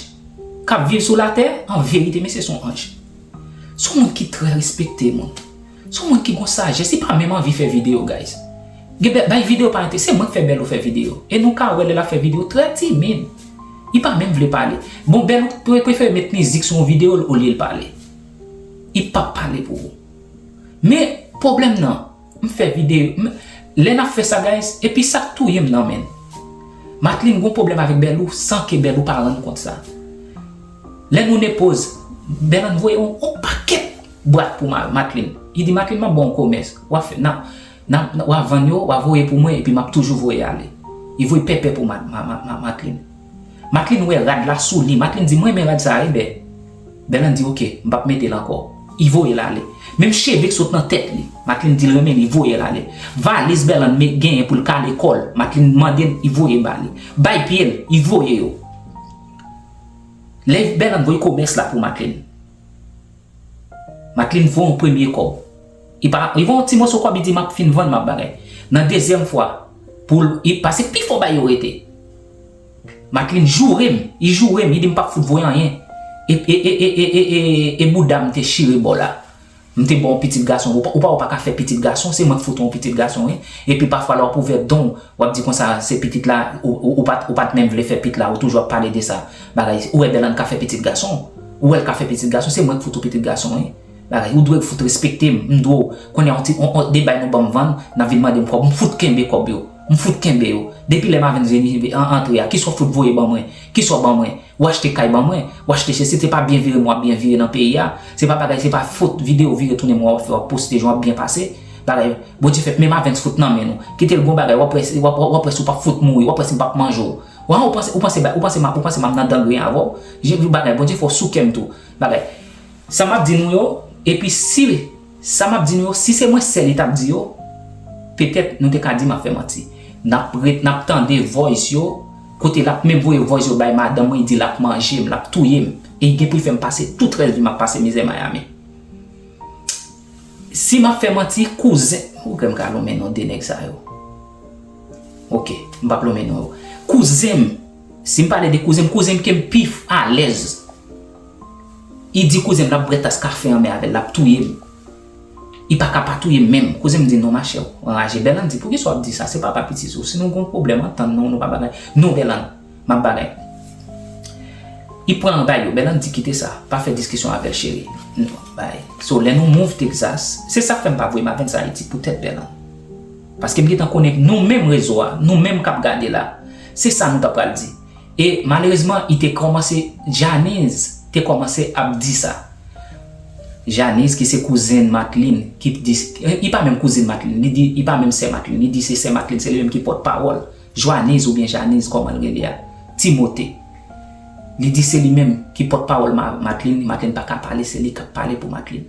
k ap viv sou latè? An verite, mesye, se yon anj. Se yon moun ki trè respekte moun. Se yon moun ki gon sajès, li pa menm anvi fè videyo, guys. Gen bè-, bay videyo pa enterese, se mwen k fè Bèlou fè videyo. E nou ka wè lè l ap fè videyo, trè timid. Li pa menm vle pale. Bon, Bèlou pre-, prefere met mizik sou yon videyo olye l pale. Li p ap pale pou ou. Men, pwoblèm nan, m fè videyo, m, lè n ap fè sa, guys, epi sa k touye m nan, men. Matlin gon pwoblèm avèk Bèlou san ke Bèlou pa rann kont sa. Lè nou nepoz, Bèlann voye yon, yon pakèt bwat pou Ma-, Matlin. Li di, Matlin, m ap ba w yon komès. W a fè, n a, n a, w a vann yo, w a voye pou mwen, epi m ap toujou voye ale. Li voye pèpè pou Ma-, Ma-, Ma-, Ma-, Matlin. Matlin wè rad la sou li. Matlin di, m renmen rad sa a, wi, Bè. Bèlann di, oke, m p ap mete l ankò. Li voye l ale. Menm cheve k sot nan tèt li, Matlin di l renmen li, voye l ale. Valiz Bèlann me-, genyen pou l ka lekòl, Matlin mande l, li voye ba li. Bay pye l, li voye yo. Lè Bèlann voye komès la pou Matlin. Matlin voye yon premye kòb. Li pa, li voye yon ti moso kòb, li di, m ap fin vann, m ap bagay. Nan dezyèm fwa, pou l, li pase pi fò bay yo rete. Matlin joure m, li joure m, li di m p ap fout voye anyen. E, e, e bouda m te chire bò la. M te ba w pitit gason, ou pa, ou pa, ou pa ka fè pitit gason, se mwen k fout ou yon pitit gason, wi. Epi pafwa lè w ap ouvè don, w ap di konsa, se pitit la, ou, ou, ou pa t, ou pa t menm vle fè pit la, ou toujou ap pale de sa. Bagay, ou wè Bèlann ka fè pitit gason, ou wè l ka fè pitit gason, se mwen k fout ou pitit gason, wi. Bagay, ou dwe fout respekte m, m dwe w, kounye a yon ti, on, on, de bay nou ban m vann, n ap vin mande m kòb, m fout kenbe kòb yo, m fout kenbe yo. Depi lè Mavens vin rive an, antre a, kisa w fout voye ban mwen, kisa w ban mwen, w achte kay ban mwen, w achte chèz, se te pa byen vire m w ap byen vire nan peyi a, se pa bagay, se pa fot videyo vire tounen m w ap fè, w ap poste jan w ap byen pase, bagay, Bondye fè, men Mavens fout nan men nou, kite l gon bagay, w ap wè, w ap, w ap wè si w p ap fout mouri, w ap wè si m p ap manje w, w a, ou panse, ou panse, ou panse m ap nan dangren avè w, je, bagay, Bondye fè w sou kè m tou, bagay. Sa m ap di nou yo, epi si, sa m ap di nou yo, si se mwen sèl li t ap di yo, petèt nou te ka di m ap fè manti. N ap ret, n ap tande voice yo, Kote l ap menm voye voice yo bay madanm mwen, li di l ap manje m, l ap touye m. E li gen pou l fè m pase tout rès vi m ap pase mizè Miami. Si m ap fè manti, kouzen, ou kwè m ka lonmen non de nèg sa yo? Ok, m p ap lonmen non yo. Kouzen m, si m pale de kouzen m, kouzen m ke m pi alèz. Li di kouzen m l ap bwè tas kafe anmè avè l, l ap touye m. Li pa ka pa touye m menm. Kouzen m di, "Non, machè, ou anraje." Bèlann di, "Poukisa w ap di sa? Se papa pitit ou. Si nou gon pwoblèm, antann nou, nou pa bagay." "Non, Bèlann, m ap bagay." Li pran bagay yo. Bèlann di, "Kite sa. Pa fè diskisyon avè l, cheri." Non, bay. So, lè nou move Texas, se sa k fè m pa voye Mavens Ayiti poutèt Bèlann. Paske m gentan konnen nou menm rezo a, nou menm k ap gade la, se sa nou ta pral di. E malerezman, li te kòmanse, Janiz te kòmanse ap di sa. Janiz ki se kouzen Matlin, ki di, li pa menm kouzen Matlin, li di, li pa menm sè Matlin, li di se sè Matlin, se li menm ki pòtpawòl. Jwaniz oubyen Janiz, kòman l rele a? Timote. Li di se li menm ki pòtpawòl Ma-, Matlin, Matlin pa ka pale, se li k ap pale pou Matlin.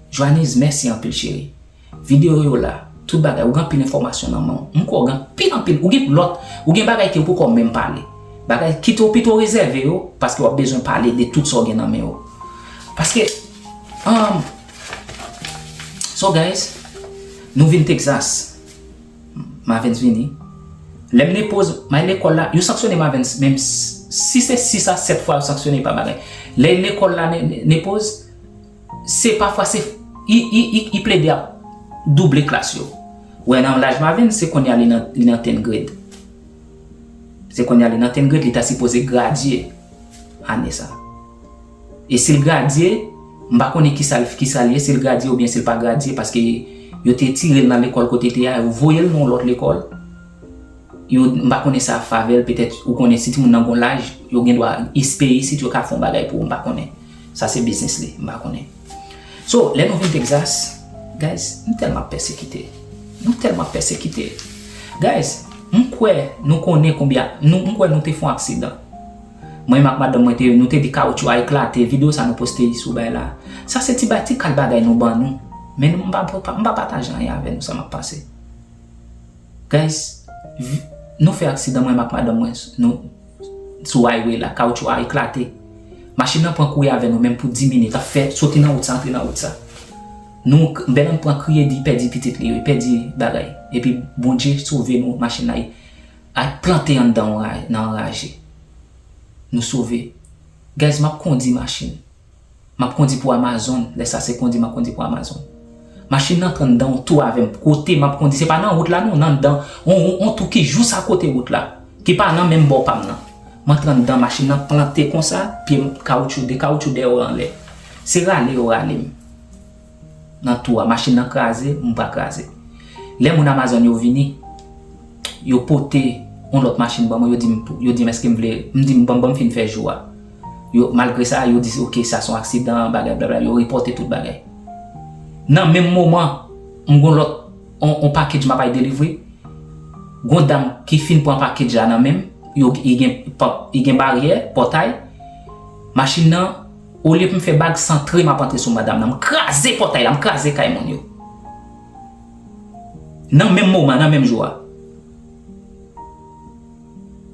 Jwaniz, mèsi anpil, cheri. Videyo yo la, tout bagay, ou gen anpil enfòmasyon nan men w. M kwè w gen anpil, anpil, ou gen lòt, ou gen bagay ke w poko menm pale. Bagay, kite w pito rezève yo, paske w ap bezwen pale de tout sa w gen nan men w. Paske, um, so guys, nou vin Texas. Mavens vini. Lè m nepoz, m al lekòl la, yo sanksyone Mavens, menm s-, si se sis a sèt fwa yo sanksyone pa bagay. Lè lekòl la ne-, ne-, nepoz, se pafwa se, i, i, i, i plede ap double klas yo. Wè nan laj Mavens, se kounye a li nan, li nan tenth grade. Se kounye a li nan tenth grade, li ta sipoze gradye ane sa. E si l gradye, m pa konnen kisa l, kisa l ye, si l gradye oubyen si l pa gradye, paske yo te tire l nan lekòl kote l te a, yo voye l nan yon lòt lekòl. Yo, m pa konnen sa ap fè avè l, petèt, ou konnen, si timoun nan gon laj, yo gen dwa espere isit yo ka fè yon bagay pou ou, m pa konnen. Sa se biznis li, m pa konnen. So, lè nou vin Texas, guys, nou tèlman ap pèsekite. Nou tèlman ap pèsekite. Guys, m kwè nou konnen konbyen, nou, m kwè nou te fè yon aksidan. Mwen menm ak madanm mwen te, nou te di kawotchou a eklate, videyo sa nou poste sou bay la. Sa se ti bay, ti kal bagay nou ban nou. Men nou, m pa, m pa, m pa pataje anyen avè nou, sa m ap pase. Guys, vi-, nou fè aksidan, mwen menm ak madanm mwen, nou, sou highway la, kawotchou a eklate. Machin nan pran kouri avè nou menm pou dis minit, ap fè soti nan wout sa, antre nan wout sa. Nou, Bèlann pran kriye, di pèdi pitit li yo, pèdi bagay. Epi Bondye sove nou, machin la, al plante anndan yon ra-, nan yon raje. Nou sove. Guys, m ap kondi machin. M ap kondi pou Amazon. Lè sa se kondi m ap kondi pou Amazon. Machin nan antre anndan yon tou avè m. Kote m ap kondi, se pa nan wout la non, nan anndan yon, yon, yon tou ki jous akote wout la. Ki pa nan menm bò pa m nan. M antre anndan, machin nan plante konsa, pye m kawotchou, de kawotchou dèyè yo anlè. Se rale yo rale m. Nan tou a, machin nan kraze, m pa kraze. Lè moun Amazon yo vini, yo pote yon lòt machin ban mwen, yo di m, yo di m èske m vle, m di m ban m, ban m fin fè jou a. Yo, malgre sa, yo di, "Ok, sa se yon aksidan, bagay, blabla," yo repòte tout bagay. Nan menm moman, m gon lòt, on, on package m ap al delivre. Gon dam ki fin pran package la nan men m, yo, i gen, pa-, i gen baryè, pòtay. Machin nan, olye pou m fè bag, santre, m ap antre sou madanm nan. M kraze pòtay la, m kraze kay moun yo. Nan menm moman, nan menm jou a.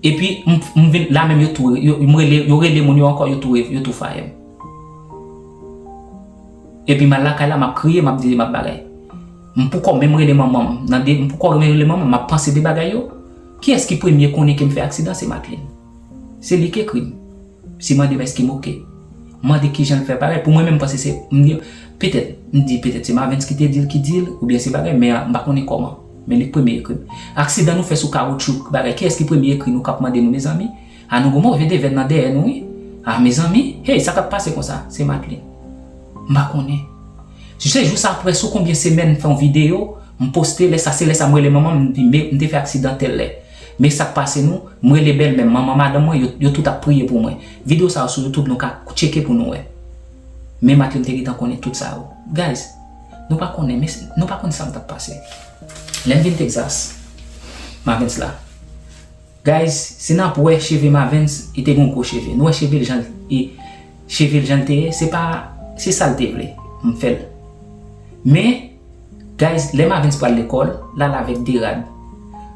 Epi, m, m vin, la menm yo tou, yo, m rele, yo rele moun yo ankò, yo tou, yo tou fire m. Epi m al lakay la, m ap kriye, m ap di, m ap bagay. M poko menm rele manman m. Nan de, m poko menm rele manman m, m ap panse de bagay yo. Kiyès ki premye konnen ke m fè aksidan? Se Matlin. Se li ki ekri m. Si mande m èske m oke. M mande kijan l fè bagay. Pou mwen menm, m panse se, m di, petèt, m di petèt se Mavens ki te di l, ki di l, oubyen se bagay, men a, m pa konnen kòman. Men li k premye ekri m. Aksidan nou fè sou kawotchou, bagay, kiyès ki premye ekri nou k ap mande nou, mezanmi? A nou gon move devèn nan dèyè nou, wi. A, mezanmi, hey, sa k ap pase konsa? Se Matlin. M pa konnen. Si se jous apre, sou konbyen semèn, m fè yon videyo, m poste, lè sa, se lè sa m rele manman m, m di, "Me, m te fè aksidan tèl lè. Men sa k pase nou," m rele bèlmè m, manman madanm mwen, yo, yo tout ap priye pou mwen. Videyo sa yo sou YouTube, nou ka tcheke pou nou wè. Men Matlin te gentan konnen tout sa yo. Guys, nou pa konnen, men nou pa konn sa m t ap pase. Lè m vin Texas, Mavens la. Guys, si n ap wè cheve Mavens, li te gen yon gwo cheve. Nou wè cheve l jan l, e, cheve l jan l te ye, se pa, se sa l te vle, m fè l. Men, guys, lè Mavens pral lekòl, l al avèk de rad.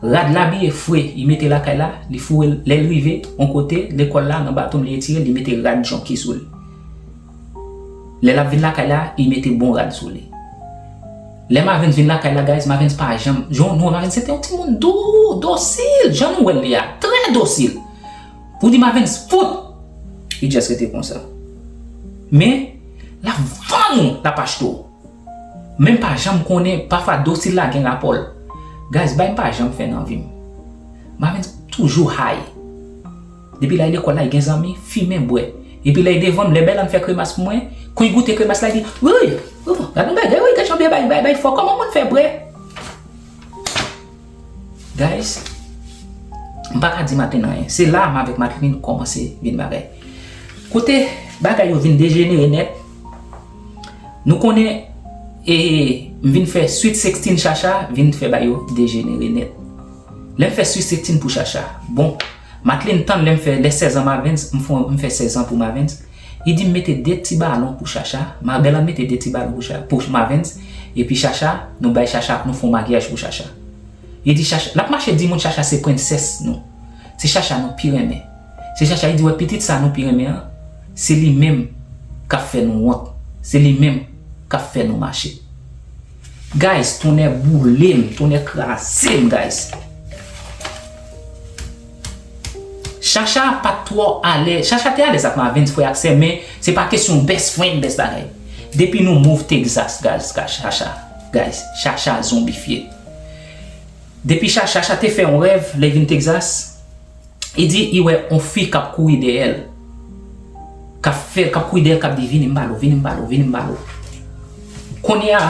Rad l abiye fre, li mete lakay la, li foure l, lè l rive yon kote, lekòl la, nan baton li etire, li mete rad jonki sou li. Lè l ap vin lakay la, li mete bon rad sou li. Lè Mavens vin lakay la, guys, Mavens pa janm, jan nou wè Mavens se te yon timoun dou, dosil, jan nou wè l li a, trè dosil. Pou di Mavens fout, li just rete konsa. Men, l ap vann ou, l ap achte w. Men m pa janm konnen, pafwa dosil la gen rapò l. Guys, bagay m pa janm fè nan vi m. Mavens toujou high. Depi l al lekòl la, li gen zanmi, fimen, bwè. Epi lè li devan m, lè Bèlann fè kremas pou mwen, kon li goute kremas la, li di, "Woy, gad yon bagay, woy, gad jan bagay, bagay, bagay fò, kòman moun fè bwè?" Guys, m pa ka di Matlin anyen. Se la m avèk Matlin kòmanse vin bagay. Kote bagay yo vin dejenere nèt, nou konnen, e, m vin fè Sweet Sixteen Chacha, vin fè bagay yo dejenere nèt. Lè m fè Sweet Sixteen pou Chacha, bon, Matlin tann lè m fè, lè sèz an Mavens, m fè, m fè sèz an pou Mavens. Li di m mete de ti balon pou Chacha, Bèlann mete de ti balon pou Cha-, pou Mavens, epi Chacha, nou bay Chacha, nou fè yon makiyaj pou Chacha. Li di Chacha, l ap mache di moun Chacha se prensès nou. Se Chacha nou pi renmen. Se Chacha, li di, wè pitit sa nou pi renmen an, se li menm k ap fè nou wont. Se li menm k ap fè nou mache. Guys, tonnè boule m, tonnè kraze m, guys. Chacha pa t twò alèz. Chacha te alèz ak Mavens, frè ak sè, men se pa kesyon best friend, best bagay. Depi nou move Texas, guys, Chacha, guys, Chacha zonbifye. Depi Chacha, Chacha te fè yon rèv, lè vin Texas, li di, li wè yon fi k ap kouri dèyè l. K ap fè, k ap kouri dèyè l, k ap di, "Vini m pale w, vini m pale w, vini m pale w." Kounye a,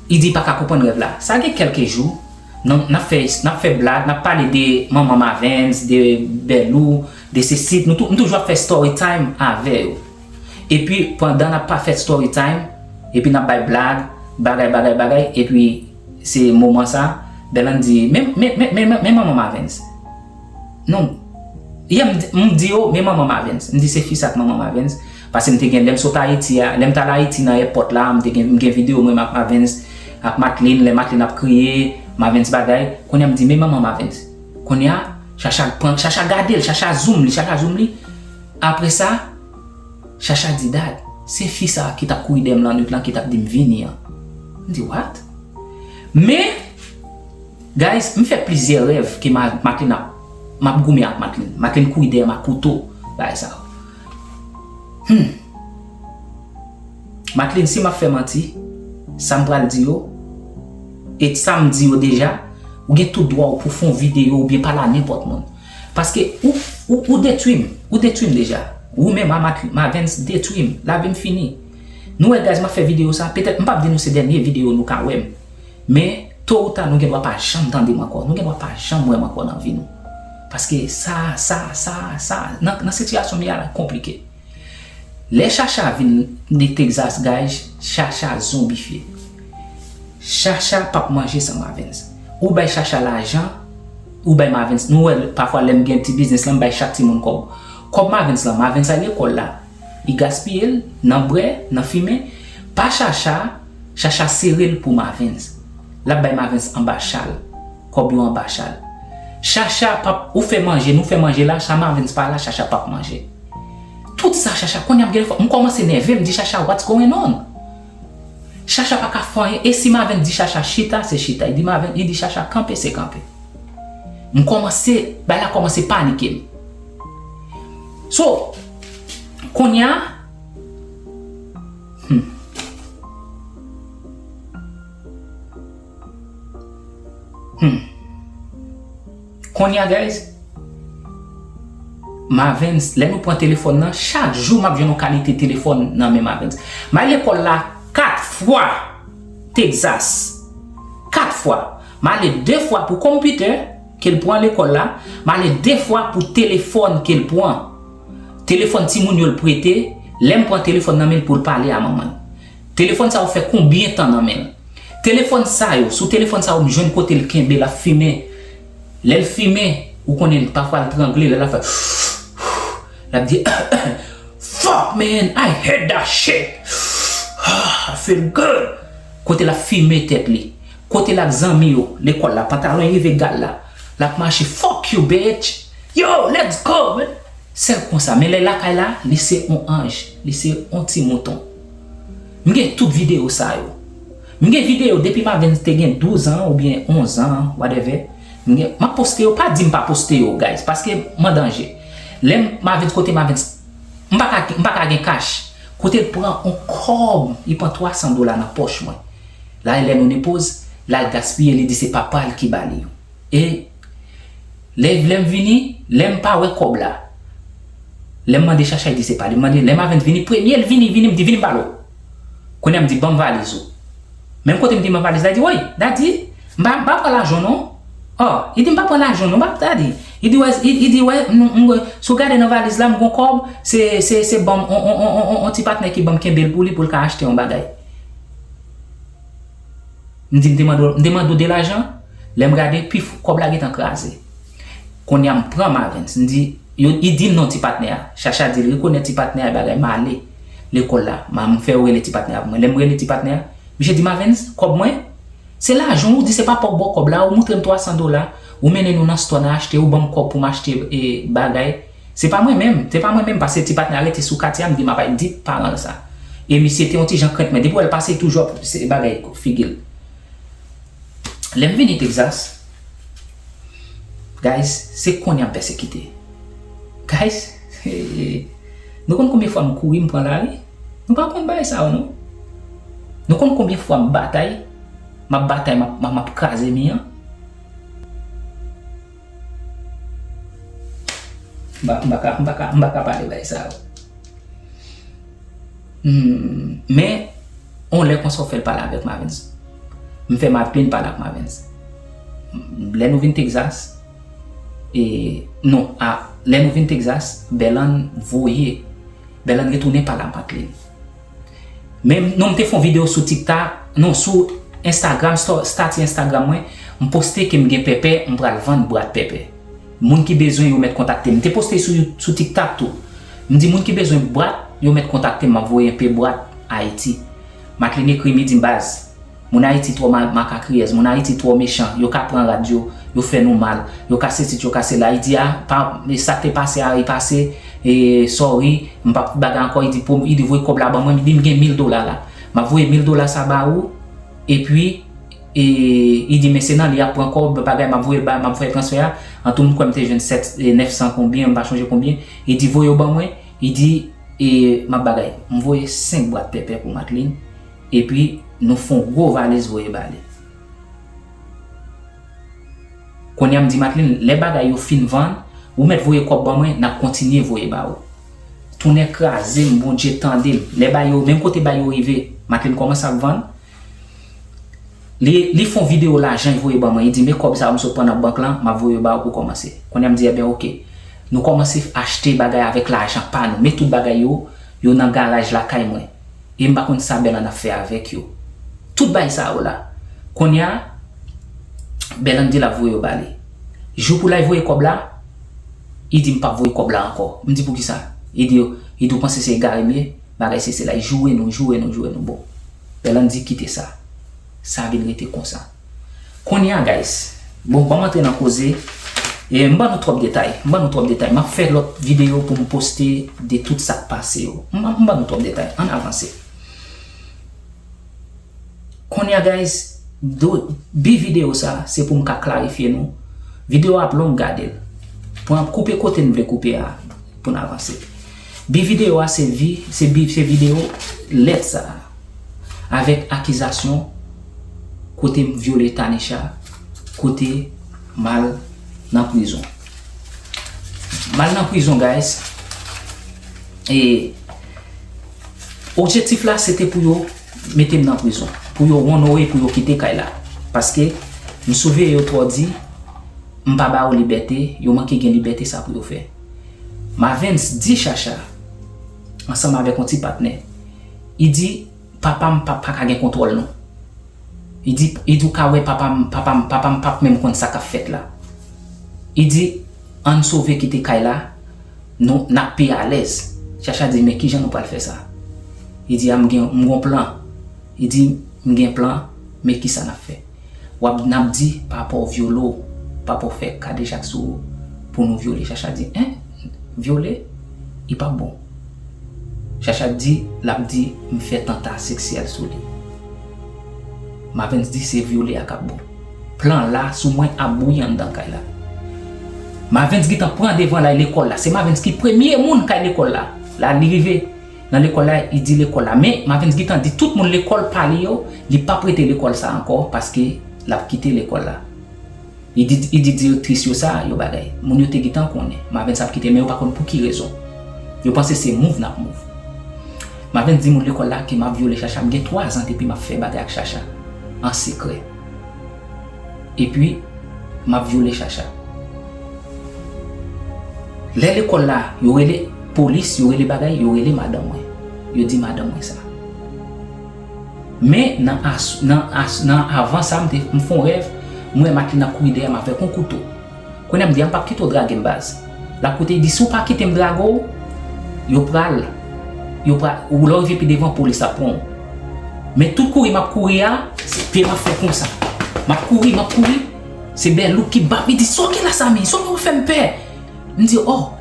li di, li pa ka konprann rèv la. Sa gen kèlke jou, n, n ap fè, n ap fè blag, n ap pale de manman Mavens, de Bèlou, de sesi, nou tou, nou toujou ap fè story time avè yo. Epi, pandan n ap pa fè story time, epi n ap bay blag, bagay, bagay, bagay, epi se moman sa, Bèlann di, "Men, men, men, men, men, men manman Mavens." Non. Yè, m di, m di yo, "Men manman Mavens." M di, "Se fi sa k manman Mavens." Paske m te gen, lè m sot Ayiti a, lè m t al Ayiti nan èpòt la, m te gen, m gen videyo mwen ak Mavens, ak Matlin, lè Matlin ap kriye, Mavens bagay. Kounye a m di, "Men manman Mavens." Kounye a, Chacha pran, Chacha gade l, Chacha zoom li, Chacha zoom li. Apre sa, Chacha di, "Dad, se fi sa ki t ap kouri dèyè m lannwit lan, ki t ap di m vini an." M di, "What?" Men, guys, m fè plizyè rèv ke Ma-, Matlin ap, m ap goumen ak Matlin. Matlin kouri dèyè m ak kouto, bagay sa yo. Hmm. Matlin, si m ap fè manti, sa m pral di yo, e sa m di yo deja, ou gen tout dwa w pou fè yon videyo oubyen pale a nenpòt moun. Paske ou, ou, ou detwi m. Ou detwi m deja. Ou menm a Mat-, Mavens detwi m. Lavi m fini. Nou wè, guys, m ap fè videyo sa. Petèt, m p ap di nou se dènye videyo nou ka wè m. Men, to ou ta, nou gen dwa pa janm tande m ankò. Nou gen dwa pa janm wè m ankò nan vi nou. Paske sa, sa, sa, sa, nan, nan sitiyasyon m ye a la, konplike. Lè Chacha vin de Texas, guys, Chacha zonbifye. Chacha p ap manje san Mavens. Ou bay Chacha lajan, ou bay Mavens. Nou wè, pafwa, lè m gen ti biznis lan, m bay chak timoun kòb. Kòb Mavens lan, Mavens al lekòl la, li gaspiye l nan bwè, nan fimen. Pa Chacha, Chacha sere l pou Mavens. L ap bay Mavens anba chal. Kòb yo anba chal. Chacha p ap, ou fè manje, nou fè manje la, sa Mavens pa la, Chacha p ap manje. Tout sa, Chacha, kounye a m gen fò, m kòmanse nève, m di, "Chacha, what's going on?" Chacha pa ka fè anyen, e si Mavens di Chacha chita, se chita. Li di Mavens, li di Chacha kanpe, se kanpe. M kòmanse, bagay la kòmanse panike m. So, kounye a, hmm. Hmm. Kounye a, guys, Mavens, lè nou pran telefòn nan, chak jou m ap jwenn yon kalite telefòn nan men Mavens. M al lekòl la kat fwa, Texas. Kat fwa. M ale de fwa pou konpitè ke l pran lekòl la. M ale de fwa pou telefòn ke l pran. Telefòn timoun yo l prete. Lè m pran telefòn nan men l pou l pale a manman l. Telefòn sa yo fè konbyen tan nan men l? Telefòn sa yo, sou telefòn sa yo, m jwenn kote l kenbe, l ap fimen. Lè l fimen, ou konnen, pafwa l trangle, lè l ap fè, l ap di, "Fuck, man, I hate that shit. I feel good." Kote l ap fimen tèt li. kote l ak zanmi yo, lekòl la, pantalon rive gal la, l ap mache, "Fuck you, bitch! Yo, let's go, man!" Sèl konsa, men lè lakay la, li se on anj, li se on ti mouton. M gen tout videyo sa yo. M gen videyo depi Mavens te gen douz an oubyen onz an, whatever. M gen, m ap poste yo, pa di m pa poste yo, guys, paske m an danje. Lè m, Mavens, kote Mavens, m pa ka, m pa ka gen kach. Kote l pran on kòb, li pran twa san dola nan pòch mwen. La, lè nou ne poz, l al gaspiye, li di se papa l ki ba li yo. E lè, lè m vini, lè m pa wè kòb la, lè m mande Chacha, li di se pa li. M mande, lè Mavens vini, premye l vini, vini, m di, "Vini, m pale w." Kounye a m di, "Ban m valiz ou." Menm kote m di, "Ban m valiz la," li di, "Woy, daddy, m pa, m pa pran lajan w non." Oh, li di, "M pa pran lajan w non, m pa, daddy." Li di, "Wè, li, li di, wè, m, m, si w gade nan valiz la, m gon kòb, se, se, se ban m, on, on, on, on, on ti patnè ki ban m kenbe l pou li, pou l ka achte yon bagay." M di, "M te mande w, m te mande w de lajan?" Lè m gade, pif, kòb la gentan kraze. Kounye a m pran Mavens, m di, yo, li di m non ti patnè a. Chacha di l rekonèt ti patnè a, bagay, m ale lekòl la. M, m fè yo rele ti patnè a pou mwen. Lè m rele ti patnè a, misye di, "Mavens, kòb mwen?" "Se lajan w, ou di se papa w ba w kòb la, ou moutre m twa san dola, ou mennen nou nan stò, n a achte, ou ban m kòb pou m achte, e, bagay. Se pa mwen menm, se pa mwen menm, paske ti patnè a rete sou katye a, m di m ap al di paran l sa." E misye te yon ti jan krent, men depi w wè l pase, li toujou ap se bagay figi l. Lè m vini Texas, guys, se kounye a m pèsekite. Guys, nou konn konbyen fwa m kouri, m pran lari? Nou pa konn bagay sa yo, non. Nou konn konbyen fwa m batay? M ap batay, m ap, m ap, m ap kraze mi an. M pa, m pa ka, m pa ka, m pa ka pale bagay sa yo. Hmm, men, on lè konsa w fè l pale avèk Mavens. M fè Matlin pale ak Mavens. Lè nou vin Texas, e, non, a, lè nou vin Texas, Bèlann voye, Bèlann retounen pale ak Matlin. Men non, m te fè yon videyo sou TikTok, non, sou Instagram, sto-, stati Instagram mwen, m poste ke m gen pèpè, m pral vann bwat pèpè. Moun ki bezwen yo mèt kontakte m. M te poste sou You-, sou TikTok tou. M di moun ki bezwen bwat, yo mèt kontakte m, m ap voye enpe bwat Ayiti. Matlin ekri m, li di m, "Baz, moun Ayiti twò ma-, makakriyèz, moun Ayiti twò mechan, yo ka pran rad yo, yo fè nou mal, yo ka sesi, yo ka sela." Li di, "A, pa, e sa k te pase a, li pase, e, sorry, m p ap bagay ankò." Li di, pou, li di, "Voye kòb la ban mwen," li di, "M gen mil dola la. M ap voye mil dola sa ba ou, epi, e, li di, men se nan li ap pran kòb, bagay, m ap voye l ba, m ap fè transfè a." Antou, m kwè m te jwenn sèt, e, nèf san konbyen, m pa chonje konbyen. Li di, "Voye yo ban mwen." Li di, e, m ap bagay, m voye senk bwat pèpè pou Matlin, epi nou fè yon gwo valiz voye ba li. Kounye a m di Matlin, lè bagay yo fin vann, ou mèt voye kòb ban mwen, n ap kontinye voye ba ou. Tonnè kraze m, Bondye tande m. Lè bagay yo, menm kote bagay yo rive, Matlin kòmanse ap vann. Li, li fè yon videyo lajan, li voye ban mwen. Li di, "Men kòb sa yo m sot pran nan bank lan, m ap voye yo ba ou pou kòmanse." Kounye a m di, "Ebyen, oke." Nou kòmanse achte bagay avèk lajan pa nou. Men tout bagay yo, yo nan garaj lakay mwen. E m pa konn sa Bèlann ap fè avèk yo. Tout bagay sa yo la. Kounye a, Bèlann di l ap voye yo ba li. Jou pou l al voye kòb la, li di, "M p ap voye kòb la ankò." M di, "Poukisa?" Li di, "Li di, ou panse se egare m ye? Bagay se, se la." Li joure nou, joure nou, joure nou. Bon, Bèlann di, "Kite sa." Sa vin rete konsa. Kounye a, guys, bon, ban m antre nan koze. E m ban nou twòp detay. M ban nou twòp detay. M ap fè lòt videyo pou m poste de tout sa k pase yo. M ban, m ban nou twòp detay. Ann avanse. Kounye a, guys, do, bi videyo sa, se pou m ka klarifye nou. Videyo a ap long, gade l. Pran, koupe kote n vle koupe a, pou n avanse. Bi videyo a, se vi, se bi, se videyo lèt sa a. Avèk akizasyon kote m vyole Tanisha, kote m al nan prizon. M al nan prizon, guys. E objektif la, se te pou yo mete m nan prizon. Pou yo onore, pou yo kite kay la. Paske m souveye yo twò di, m pa ba yo libète, yo manke gen libète sa pou yo fè. Mavens di Chacha, ansanm avèk yon ti patnè, li di, "Papa m pa, pa ka gen kontwòl nou." Li di, li di, "Ou ka wè papa m, papa m, papa m p ap menm konn sa k ap fèt la." Li di, "Ann sove kite kay la, nou, n ap pi alèz." Chacha di, "Men kijan nou pral fè sa?" Li di, "A, m gen, m gon plan." Li di, "M gen plan, men kisa n ap fè?" W ap, n ap di, "Papa w vyole w, papa w fè kadejak sou ou pou nou vyole." Chacha di, "En? Vyole? Li p ap bon." Chacha di, l ap di, "M fè tanta seksyèl sou li." Mavens di, "Se vyole a k ap bon." Plan la sou mwen ap bouyi anndan kay la. Mavens gentan pran devan l al lekòl la. Se Mavens ki premye moun k al lekòl la. La, li rive nan lekòl la, li di lekòl la. Men, Mavens gentan di tout moun lekòl pa li yo, li p ap rete lekòl sa ankò, paske l ap kite lekòl la. Li di, li di direktris yo sa, yo bagay. Moun yo te gentan konnen. Mavens ap kite, men yo pa konn pou ki rezon. Yo panse se move n ap move. Mavens di moun lekòl la ke m ap vyole Chacha. M gen twa zan depi m ap fè bagay ak Chacha. An sekrè. Epi, m ap vyole Chacha. Lè lekòl la, yo rele polis, yo rele bagay, yo rele madanm mwen. Yo di madanm mwen sa. Men nan as, nan as, nan avan sa, m te, m fè yon rèv, m wè Matlin ap kouri dèyè m avèk yon kouto. Kounye a m di a, "M p ap kite w drage m, baz." L ap koute, li di, "Si w pa kite m drage w, yo pral, yo pral, ou lè w rive pi devan, polis ap pran w." Men tout kouri m ap kouri a, se pye m ap fè konsa. M ap kouri, m ap kouri, se Bèlou ki bat, li di, "Sa w gen la, Samy? Sa w gen w fè m pè?" M di, "Oh."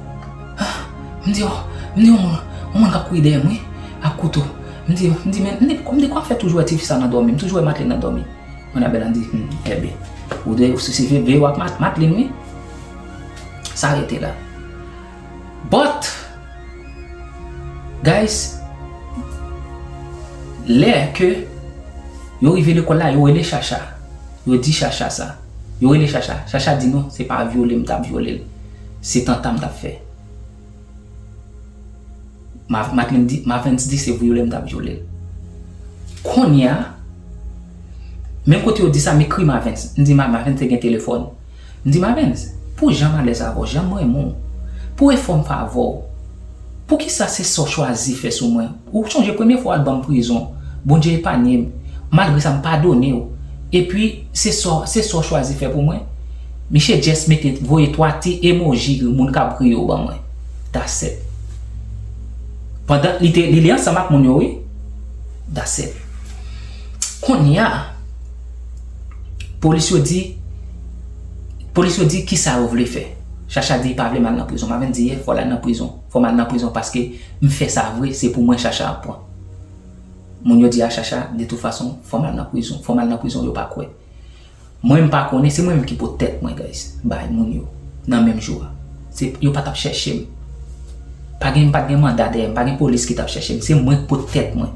M di, "Oh." M di, "Yon moun, yon moun k ap kouri dèyè m, wi, ak kouto." M di, m di, "Men, m di, m di, kòman fè toujou wè tifi sa nan dòmi? M toujou wè Matlin nan dòmi." Mwen, Abèl an di, "Hmm, enben, ou dwe, si se veye w ak Mat-, Matlin, wi." Sa rete la. But, guys, lè ke yo rive lekòl la, yo rele Chacha. Yo di Chacha sa. Yo rele Chacha. Chacha di, "Non, se pa vyole m t ap vyole l. Se tanta m t ap fè." Ma-, Matlin di, Mavens di se vyole m t ap vyole l. Kounye a, menm kote yo di sa, m ekri Mavens. M di, "Ma-, Mavens te gen telefòn." M di, "Mavens, pou jan m alèz avè w, jan m renmen w, pou efò m fè avè w, poukisa se sa w chwazi fè sou mwen?" Ou chonje premye fwa w al ban m prizon, Bondye epanye m, malgre sa m padone w. Epi, se sa, se sa w chwazi fè pou mwen? Misye just mete, voye twa ti emoji moun k ap ri yo ban mwen. That's it. Pandan li te, li, li ansanm ak moun yo, wi. That's it. Kounye a, polis yo di, polis yo di, "Kisa yo vle fè?" Chacha di, "Li pa vle m al nan prizon." Mavens di, "Yeah, fò l al nan prizon. Fò m al nan prizon paske m fè sa vre, se pou mwen Chacha ap pran." Moun yo di a Chacha, "De tout fason, fò m al nan prizon. Fò m al nan prizon, yo pa kwè." Mwen, m pa konnen, se mwen menm ki pot tèt mwen, guys, bay moun yo, nan menm jou a. Se, yo pa t ap chèche m. Pa gen, m pa t gen manda dèyè m, pa gen polis ki t ap chèche m. Se mwen k pot tèt mwen.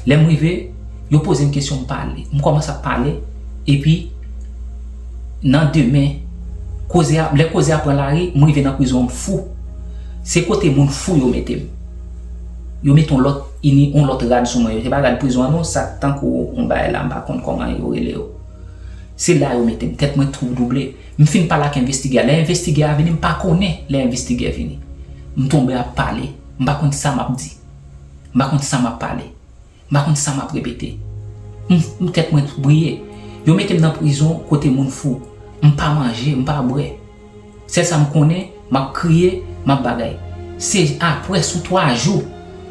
Lè m rive, yo poze m kesyon, m pale. M kòmanse ap pale, epi, nan demen, koze a, lè koze a pran lari, m rive nan prizon, m fou. Se kote moun fou yo mete m. Yo mete yon lòt, ini, yon lòt rad sou mwen. Yo, se pa rad prizon an non, sa k tankou yon bagay la, m pa konn kòman yo rele yo. Se la yo mete m, tèt mwen toudouble. M fin pale ak envestigè a. Lè envestigè a vini, m pa konnen lè envestigè vini. M tonbe ap pale. M pa konn sa m ap di. M pa konn sa m ap pale. M pa konn sa m ap repete. M, m tèt mwen briye. Yo mete m nan prizon kote moun fou. M pa manje, m pa bwè. Sèl sa m konnen, m ap kriye, m ap bagay. Se apre, sou twa jou,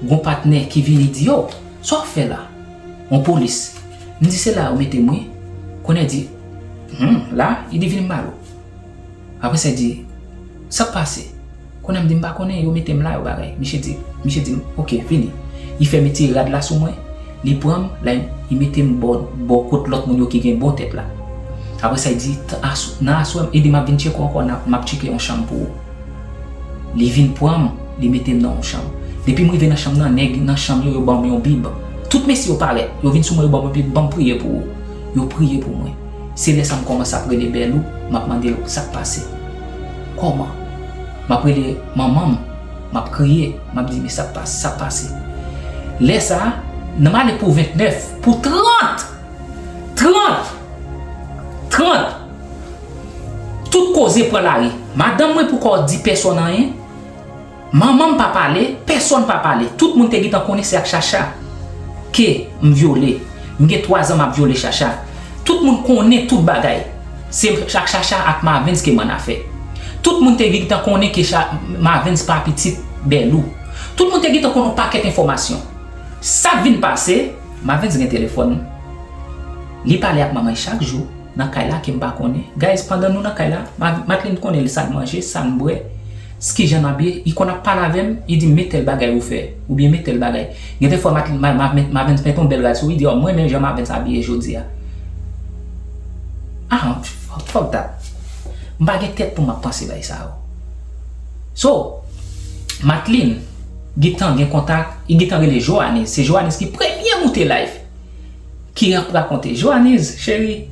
gon patnè ki vini di, "Yo, sa w ap fè la?" Yon polis. M di, "Se la yo mete m, wi." Kounye a di, "Hmm, la?" Li di, "Vin m pale w." Apre sa, li di, "Sa k pase?" Kounye a m di, "M pa konnen, yo mete m la, yo bagay." Misye di, misye di m, "Oke, vini." Li fè m retire rad la sou mwen, li pran m, la, li mete m bò, bò kot lòt moun yo ki gen bon tèt la. Apre sa, li di, "T-, asw-, nan aswè, ede m ap vin tcheke w ankò, n ap, m ap tcheke yon chanm pou ou." Li vin pran m, li mete m nan yon chanm. Depi m rive nan chanm nan, nèg nan chanm yo, yo ban m yon bib. Tout mesye yo parèt, yo vin sou mwen, yo ban m yon bib, "Ban m priye pou ou." Yo priye pou mwen. Se lè sa m kòmanse ap rele Bèlou, m ap mande l sa k pase. Kòman? M ap rele manman m, m ap kriye, m ap di, "Men sa k pase, sa k pase." Lè sa a, nan m ale pou ventnèf, pou trant, trant, trant, tout koze pran lari. Madanm mwen poko di pèsonn anyen. Manman m pa pale, pèsonn pa pale. Tout moun te gentan konnen se ak Chacha ke m vyole. M gen twa zan m ap vyole Chacha. Tout moun konnen tout bagay. Se ak Chacha ak Mavens ke m annafè. Tout moun te gentan konnen ke Cha-, Mavens pa pitit Bèlou. Tout moun te gentan konnen yon pakèt enfòmasyon. Sa k vin pase, Mavens gen telefòn. Li pale ak manman l chak jou. nan kay la ke m pa konnen. Guys, pandan nou nan kay la, Ma- Matlin konnen li sa l manje, sa l bwè, s- kijan n abiye, li konn ap pale avè m, li di m, "Men tèl bagay ou fè, oubyen men tèl bagay." Gen de fwa Matlin, Ma- Ma- Mavens mete yon bèl rad sou li, li di, "Oh, mwen menm jan Mavens abiye jodi a." Ah, fuck, fuck that. M pa gen tèt pou m ap panse bay sa yo. So, Matlin, gentan gen kontak, li gentan rele Johannes. Se Johannes ki premye moute live. Ki ap rakonte. Johannes, cheri,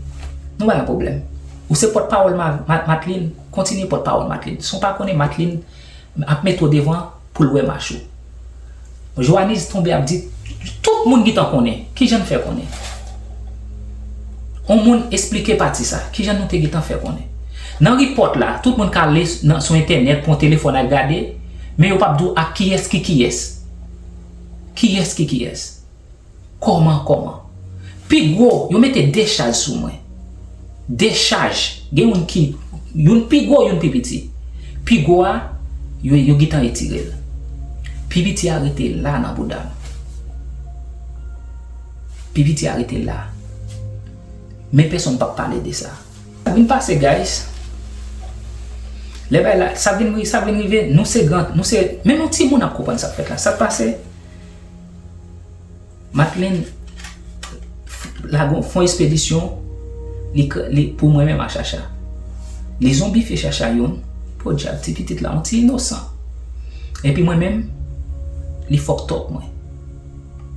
nou pa gen pwoblèm. Ou se pòtpawòl Ma- Ma- Matlin, kontinye pòtpawòl Matlin. Si w pa konnen Matlin ap mete w devan pou l wè mach ou. Johannes tonbe ap di, tout moun gentan konnen. Kijan n fè konnen? On moun esplike pati sa. Kijan nou te gentan fè konnen? Nan report la, tout moun ka ale s- nan, sou entènèt, pran telefòn al gade, men yo p ap di w ak kiyès ki kiyès. Kiyès ki kiyès? Kòman, kòman? Pi gwo, yo mete de chaj sou mwen. De chaj. Gen youn ki, youn pi gwo, youn pi piti. Pi gwo a, yo, yo gentan retire l. Pi piti a rete la nan bouda m. Pi piti a rete la. Men pèsonn p ap pale de sa. Sa vin pase, guys. Lè bay la, sa vin, sa vin rive, nou se gran, nou se, menm yon timoun ap konprann sa k fèt la. Sa k pase? Matlin f- lagon fon espedisyon li, k- li pou mwen menm a Chacha. Li zonbifye Chacha youn, podyab ti pitit la, yon ti inosan. Epi mwen menm, li fòk tòk mwen.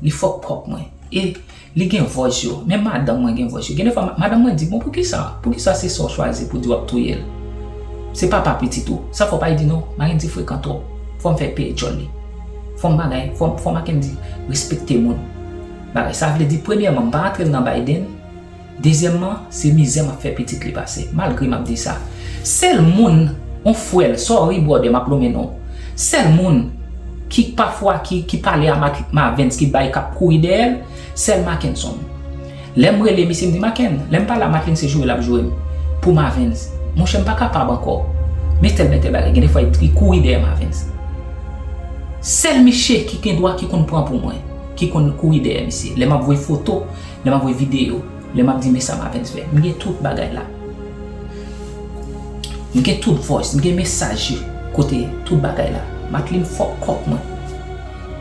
Li fòk pòk mwen. E li gen vòz yo. Menm madanm mwen gen vòz yo. Gen de fwa, ma- madanm mwen di, "Bon, poukisa? Poukisa se sa w chwazi pou di w ap touye l? Se papa pitit ou." Sa fò pa di non. Mackendy frekan twòp. Fò m fè peye djòl li. Fò m bagay. Fò m, fò Mackendy respekte moun. Bagay. Sa vle di, premyèman, m pa antre l nan Biden. Dezyèmman, se mizè m ap fè pitit li pase, malgre m ap di sa. Sèl moun, on frè l, sorry brother, m ap lonmen non w. Sèl moun ki pafwa ki, ki pale a Mat- Mavens, ki bay k ap kouri dèyè l, sèl Mackenson. Lè m rele misye, m di, "Macken, lè m pale a Matlin, se joure l ap joure m. Pou Mavens, monchè, m pa kapab ankò. Men tèl, men tèl bagay." Gen de fwa, li kouri dèyè Mavens. Sèl misye ki gen dwa, ki konn pran pou mwen, ki konn kouri dèyè misye. Lè m ap voye foto, lè m ap voye videyo, lè m ap di, "Men sa Mavens fè." M gen tout bagay la. M gen tout voice, m gen mesaj kote tout bagay la. Matlin fòk kòk mwen.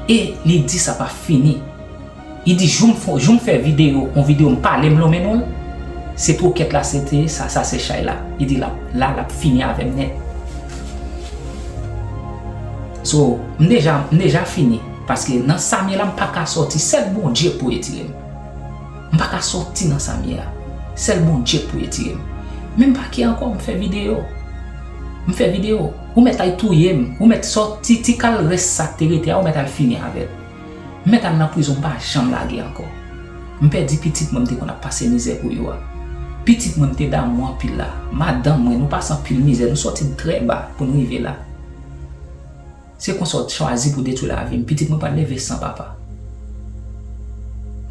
E li di sa pa fini. Li di, "Jou m fè, jou m fè videyo, yon videyo m pale m lonmen non l, se twokèt la, se te sa, sa se chay la." Li di, "La, la, l ap fini avè m nèt." So, m deja, m deja fini. Paske nan sa m ye la, m pa ka sòti. Sèl Bondye pou retire m. M pa ka sòti nan sa m ye a. Sèl Bondye pou retire m. Men m pa kè ankò, m fè videyo. M fè videyo. Ou mèt al touye m. Ou mèt sòti, ti kal rès sa k te rete a, ou mèt al fini avè l. M mèt al nan prizon, m pa janm lage ankò. M pèdi pitit mwen, m te konn ap pase mizè pou yo a. Pitit mwen, m te damou anpil la. Madanm mwen, nou pase anpil mizè, nou sòti trè ba pou n rive la. Se konsa w chwazi pou detwi lavi m. Pitit mwen pral leve san papa.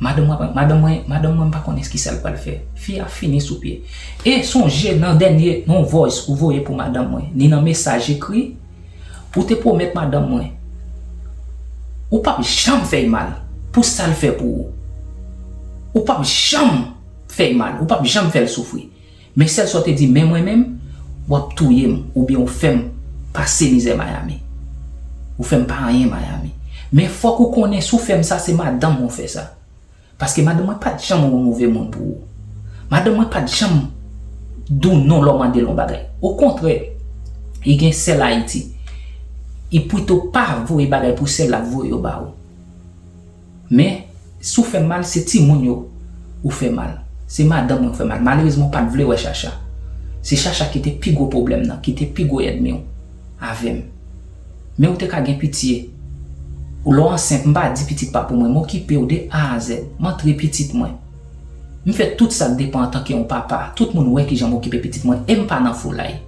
Madanm mwen, madanm mwen, madanm mwen, m pa konnen kisa l pral fè. Fi a fini sou pye. E sonje nan dènye, nan voice ou voye pou madanm mwen, ni nan mesaj ekri, ou te pwomèt madanm mwen, ou p ap janm fè l mal pou sa l fè pou ou. Ou p ap janm fè l mal, ou p ap janm fè l soufri. Men sèl sa w te di, men mwen menm, w ap touye m, oubyen ou fè m pase mizè Miami. Ou fè m pa anyen Miami. Men fòk ou konnen, si w fè m sa, se madanm mwen w fè sa. Paske madanm mwen pa t janm yon move moun pou ou. Madanm mwen pa t janm di w non lè w mande l yon bagay. Okontrè, li gen sèl Ayiti. Li pito pa voye bagay pou sèl la, voye yo ba ou. Men, si w fè m mal, se timoun yo ou fè mal. Se madanm mwen ou fè mal. Malerezman, ou pa t vle wè Chacha. Se Chacha ki te pi gwo pwoblèm nan, ki te pi gwo ènmi w avè m. Men ou te ka gen pitye. Ou lè w ansent, m pa di pitit pa pou mwen, m okipe w de A a Z. M antre pitit mwen. M fè tout sa k depann antanke yon papa. Tout moun wè kijan m okipe pitit mwen e m pa nan foulay.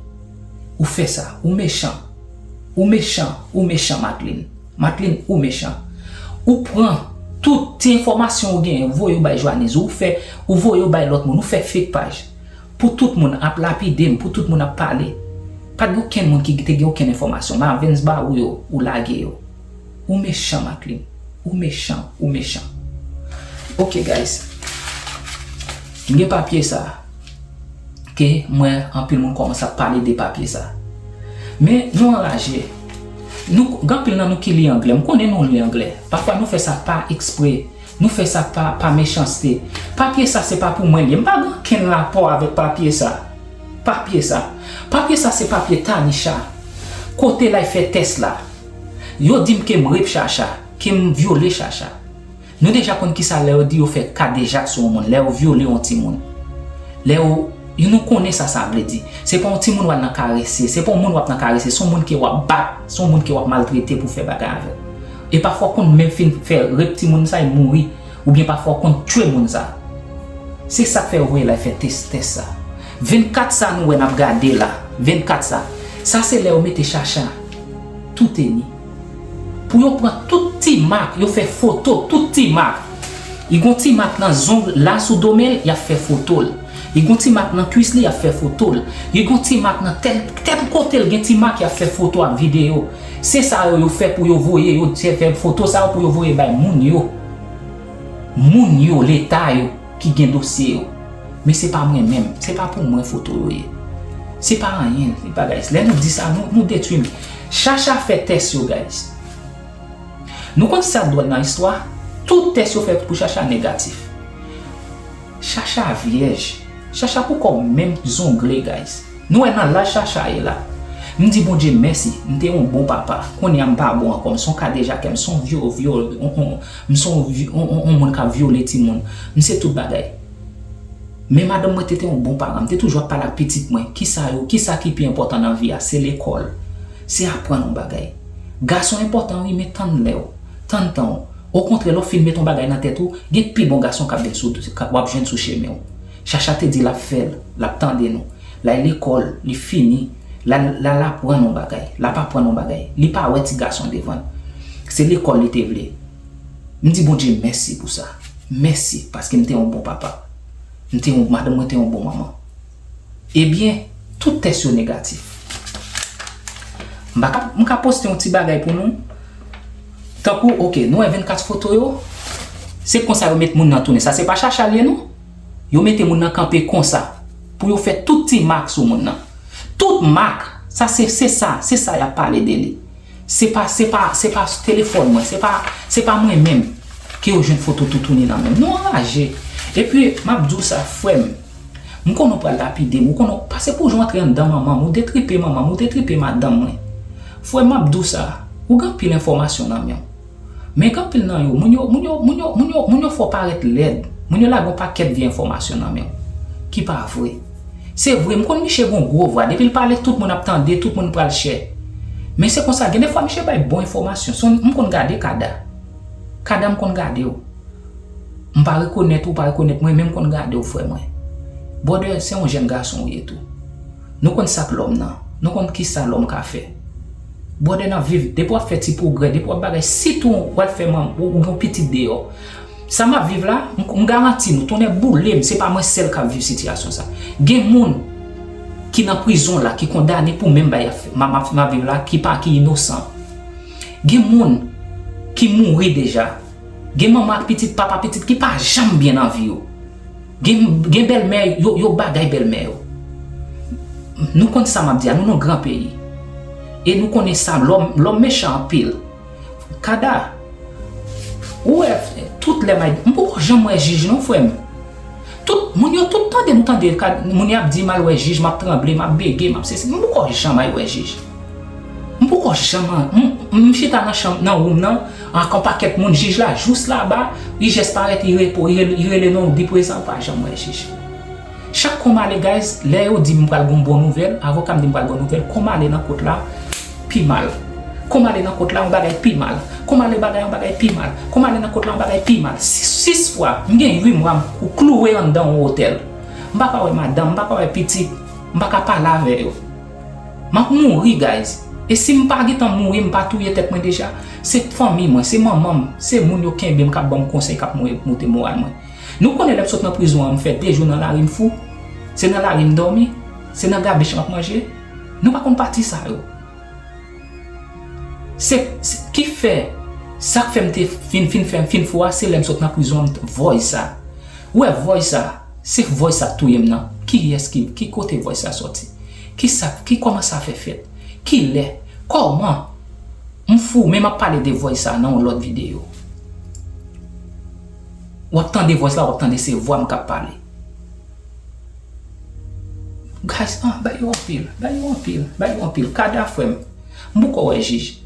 Ou fè sa. Ou mechan. Ou mechan. Ou mechan, Matlin. Matlin, ou mechan. Ou pran tout ti enfòmasyon ou genyen, ou voye yo bay Johannes, ou fè, ou voye yo bay lòt moun, ou fè fake paj. Pou tout moun ap lapide m, pou tout moun ap pale. Pa t gen okenn moun ki te gen okenn enfòmasyon. Mavens ba ou yo, ou lage yo. Ou mechan, Matlin. Ou mechan, ou mechan. Ok, guys. M gen papye sa. Ke m wè anpil moun kòmanse ap pale de papye sa. Men nou anraje. Nou, gen anpil nan nou ki li anglè. M konnen nou li anglè. Pafwa nou fè sa pa ekspre. Nou fè sa pa, pa mechanste. Papye sa se pa pou mwen li ye. M pa gen okenn rapò avèk papye sa. Papye sa. Papye sa se papye Tanisha. Kote l al fè tès la. Yo di m ke m rape Chacha, ke m vyole Chacha. Nou deja konn kisa lè yo di yo fè kadejak sou yon moun, lè yo vyole yon timoun. Lè yo, yo nou konnen sa sa vle di. Se pa yon timoun w al nan karese, se pa yon moun w ap nan karese, se yon moun ke w ap bat, se yon moun ke w ap maltrete pou fè bagay avè l. E pafwa w konn menm fin fè rape timoun sa, e mouri, oubyen pafwa w konn tchwe moun sa. Se sa k fè yo voye l al fè tès, tès sa. Vennkat sa nou wè n ap gade la, vennkat sa. Sa se lè yo mete Chacha. Tout e ni. Pou yo pran tout ti mak, yo fè foto tout ti mak. Li gon ti mak nan zong la sou do men l, y ap fè foto l. Li gon ti mak nan kwis li, y ap fè foto l. Li gon ti mak nan tèl, tèl kote l gen ti mak, y ap fè foto ak videyo. Se sa yo, yo fè pou yo voye, yo fè foto sa yo pou yo voye bay moun yo. Moun yo, leta yo, ki gen dosye yo. Men se pa mwen menm, se pa pou mwen foto yo ye. Se pa anyen, se bagay. Lè nou di sa, nou, nou detwi m. Chacha fè tès yo, guys. Nou konn sa k dwòl nan istwa? Tout tès yo fè pou Chacha negatif. Chacha vyèj. Chacha poko menm zongle, guys. Nou wè nan laj Chacha ye la. M di Bondye mèsi, m te yon bon papa. Kounye a m pa bon ankò, m se yon kadejakè, m se yon vyo, vyo, on, on, m se yon vyo, on, on, on moun k ap vyole timoun. M se tout bagay. Men madanm mwen te, te yon bon paran. M te toujou ap pale ak pitit mwen. Kisa yo, kisa ki pi enpòtan nan vi a? Se lekòl. Se aprann yon bagay. Gason enpòtan wi, men tann lè w. Tann tan w. Okontrè, lè w fin met yon bagay nan tèt ou, gen pi bon gason k ap vin sou, k ap, w ap jwenn sou chemen w. Chacha te di l ap fè l, l ap tande nou. L al lekòl, li fini. L al, l al aprann yon bagay. L ap aprann yon bagay. Li pa wè ti gason devan l. Se lekòl li te vle. M di Bondye mèsi pou sa. Mèsi, paske m te yon bon papa. M te yon, madanm mwen te yon bon manman. Ebyen, tout tès yo negatif. M pa ka, m ka poste yon ti bagay pou nou. Tankou, oke, nou wè vennkat foto yo. Se konsa yo met moun nan tounen. Sa se pa Chacha l ye, non? Yo mete moun nan kanpe konsa. Pou yo fè tout ti mak sou moun nan. Tout mak. Sa se, se sa, se sa y ap pale de li. Se pa, se pa, se pa sou telefòn mwen, se pa, se pa mwen menm ke yo jwenn foto toutouni nan men m. Nou anraje. Epi, m ap di w sa, frè m. M konnen w pral lapide m, ou konnen w, paske pou jan w antre anndan manman m, ou detripe manman m, ou detripe madanm mwen. Frè m, m ap di w sa, ou gen anpil enfòmasyon nan men w. Men gen anpil nan yo, moun yo, moun yo, moun yo, moun yo, moun yo fè w parèt lèd. Moun yo lage yon pakèt vye enfòmasyon nan men w. Ki pa vre. Se vre, m konn misye gon gwo vwa. Depi l pale, tout moun ap tande, tout moun pral chè. Men se konsa, gen de fwa misye bay bon enfòmasyon. Se yon, m konn gade Kada. Kada m konn gade w. M pa rekonèt ou, ou pa rekonèt mwen, men m konn gade w, frè mwen. Brother, se yon jèn gason ou ye tou. Nou konn sa k lòm nan. Nou konn kisa lòm ka fè. Brother, nan viv, depi w ap fè ti pwogrè, depi w ap bagay, sitou w al fè manm, ou, ou gen pitit deyò. Sa m ap viv la, m, m garanti nou, tonnè boule m, se pa mwen sèl k ap viv sitiyasyon sa. Gen moun ki nan prizon la, ki kondane pou menm bagay m ap, m ap, m ap viv la, ki pa, ki inosan. Gen moun ki mouri deja. Gen manman ak pitit, papa pitit ki pa janm byen nan vi yo. Gen, gen bèlmè, yo, yo bagay bèlmè yo. Nou konn sa m ap di a, nou nan gran peyi. E nou konnen sa, lòm, lòm mechan anpil. Kada, ou wè, tout lè m ay, m poko janm wè jij non, frè m. Tout, moun yo tout tande, nou tande, kad, moun yo ap di m al wè jij, m ap tranble, m ap bege, m ap sesi, m poko janm ay wè jij. M poko janm, m, m chita nan chanm, nan woum nan, ak yon pakèt moun, jij la jous laba, li jès parèt, li repo, li rele, li rele non, li prezan, ou pa janm wè jij. Chak kòm ale, guys, lè yo di m pral gon bon nouvèl, avoka m di m pral gon nouvèl, kòm ale nan kot la, pi mal. Kòm ale nan kot la, yon bagay pi mal. Kòm ale bagay, yon bagay pi mal. Kòm ale nan kot la, yon bagay pi mal. Sis, sis fwa, m gen uit mwa, m klouwe anndan yon otèl. M pa ka wè madanm, m pa ka wè pitit, m pa ka pale avè yo. M ap mouri, guys. E si m pa gentan mouri, m pa touye tèt mwen deja, se fanmi mwen, se manman m, se moun yo kenbe m, k ap ban m konsèy, k ap moute moral mwen. Nou konnen lè m sot nan prizon an, m fè de jou nan lari, m fou. Se nan lari m dòmi, se nan gabich m ap manje. Nou pa konn pati sa yo. Se, se, ki fè, sa k fè m te fin, fin fè, fin fou a, se lè m sot nan prizon an, m t-, vòy sa. Ou wè vòy sa, Se voice sa k touye m nan. Kiyès ki, ki kote voice sa sòti? Ki sa, ki, kòman sa fè fèt? Kilè? Kòman? M fou, men m ap pale de voice sa nan yon lòt videyo. W ap tande voice la, w ap tande se vwa m k ap pale. Guys, ah, bay yo anpil, bay yo anpil, bay yo anpil. Kada frè m. M poko wè jij.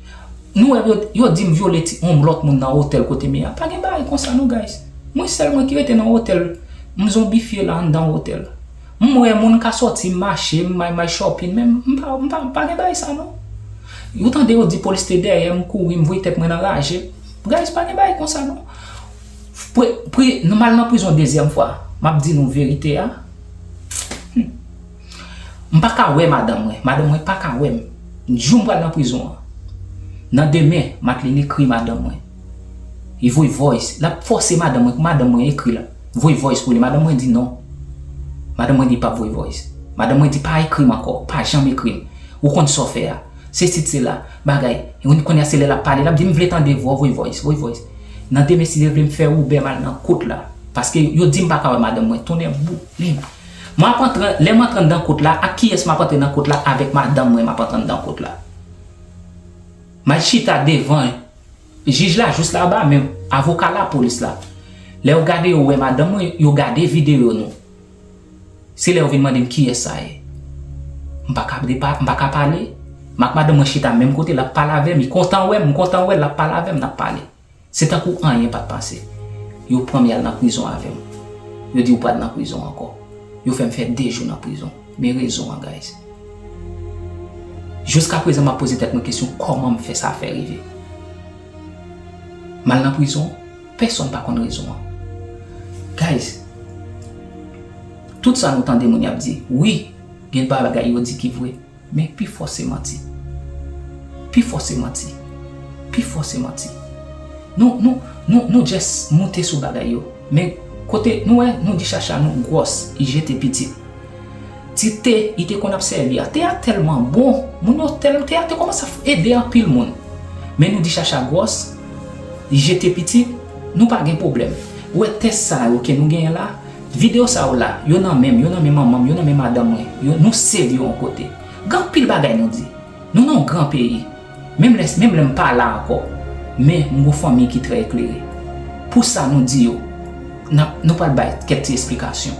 Nou wè yo, yo di m vyole ti, yon lòt moun nan otèl kote m ye a. Pa gen bagay konsa non, guys. Mwen sèl mwen ki rete nan otèl. M zonbifye la anndan otèl. M wè moun ka sòti, m mache, m may, may shopping, men m pa, m pa, pa gen bagay sa non. Yo tande yo di polis te dèyè m, kouri, m voye tèt mwen nan raje. Guys, pa gen bagay konsa non. Pre, pre, nou m al nan prizon dezyèm fwa. M ap di nou verite a. Hmm. M pa ka wè madanm mwen. Madanm mwen pa ka wè m. Jou m pral nan prizon an. Nan demen, Matlin ekri madanm mwen. Li voye voice. L ap fòse madanm mwen pou madanm mwen ekri l. Voye voice pou li. Madanm mwen di non. Madanm mwen di pa voye voice. Madanm mwen di pa ekri m ankò. Pa janm ekri m. Ou konn sa w fè a. Sesi sela. Bagay. Kounye a se lè l ap pale. L ap di m vle tande vwa w, voye voice, voye voice. Nan demen si Dye vle m fè Uber m al nan kout la. Paske yo di m pa ka wè madanm mwen. Tonnè boule m. Mwen ap antre, lè m antre anndan kout la, ak kiyès m ap antre nan kout la? Avèk madanm mwen m ap antre anndan kout la. M al chita devan jij la jis laba, men avoka lapolis la. Lè yo gade yo wè madanm mwen, yo gade videyo nou. Se lè yo vin mande m kiyès sa ye. M pa ka depa, m pa ka pale. M ak madanm mwen chita menm kote, l ap pale avè m, li kontan wè m, m kontan wè l, l ap pale avè m, n ap pale. Se tankou anyen pa t pase. Yo pran m, y al nan prizon avè m. Yo di ou pral nan prizon ankò. Yo fè m fè de jou nan prizon. Men rezon an, guys. Jiskaprezan, m ap poze tèt mwen kesyon, kòman m fè sa fè rive? M al nan prizon, pèsonn pa konn rezon an. Guys, tout sa nou tande moun y ap di, wi, gen bagay yo di ki vre. Men pifò se manti. Pifò se manti. Pifò se manti. Nou, nou, nou, nou just moute sou bagay yo. Men kote, nou wè, nou di Chacha nou gwòs, li jete pitit. Ti te, li te konn ap sèvi a. Te a tèlman bon. Moun yo tèl, te a te kòmanse ap ede anpil moun. Men nou di Chacha gwòs, li jete pitit, nou pa gen pwoblèm. Ou wè tès sa yo ke nou genyen la, videyo sa yo la, yo nan men m, yo nan men manman m, yo nan men madanm mwen, yo, nou save yo yon kote. Gen anpil bagay nou di. Nou nan yon gran peyi. Menm lè, menm lè m pa la ankò, men m gon fanmi ki trè eklere. Pou sa nou di yo, n ap, nou pral bay kèk ti esplikasyon.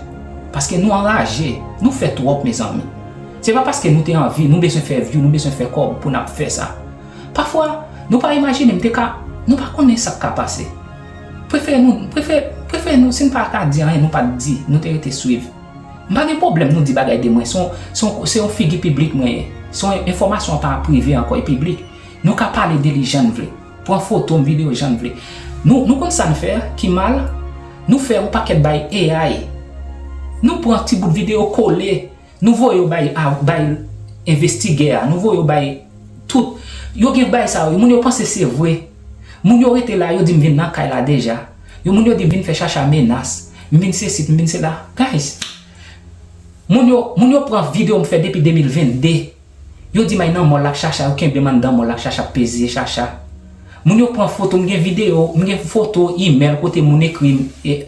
Paske nou anraje, nou fè twòp, mezanmi. Se pa paske nou te anvi, nou bezwen fè view, nou bezwen fè kòb pou n ap fè sa. Pafwa, nou pa imajine m te ka, nou pa konnen sa k ka pase. Prefere nou, prefere, prefere nou, si n pa ka di anyen, nou pa t di, nou te rete swiv. M pa gen pwoblèm nou di bagay de mwen, se yon, se yon, se yon figi piblik mwen ye. Se yon enfòmasyon pa prive ankò, e piblik. Nou ka pale de li jan n vle. Pran foto m, videyo jan n vle. Nou, nou konn sa n fè ki mal? Nou fè yon pakèt bay A I. Nou pran ti bout videyo kole, nou voye yo bay, a, bay envestigè a, nou voye yo bay tout. Yo gen bay sa yo, moun yo panse se vre. Moun yo rete la, yo di m vin nan kay la deja. Yo moun yo di m vin fè Chacha menas. M vin sesi, m vin sela. Guys, moun yo, moun yo pran videyo m fè depi de mil vennde. Yo di m ay nan mòl ak Chacha, yo kenbe m anndan mòl ak Chacha, ap peze Chacha. Moun yo pran foto m, gen videyo, m gen foto, imèl kote moun ekri m, e,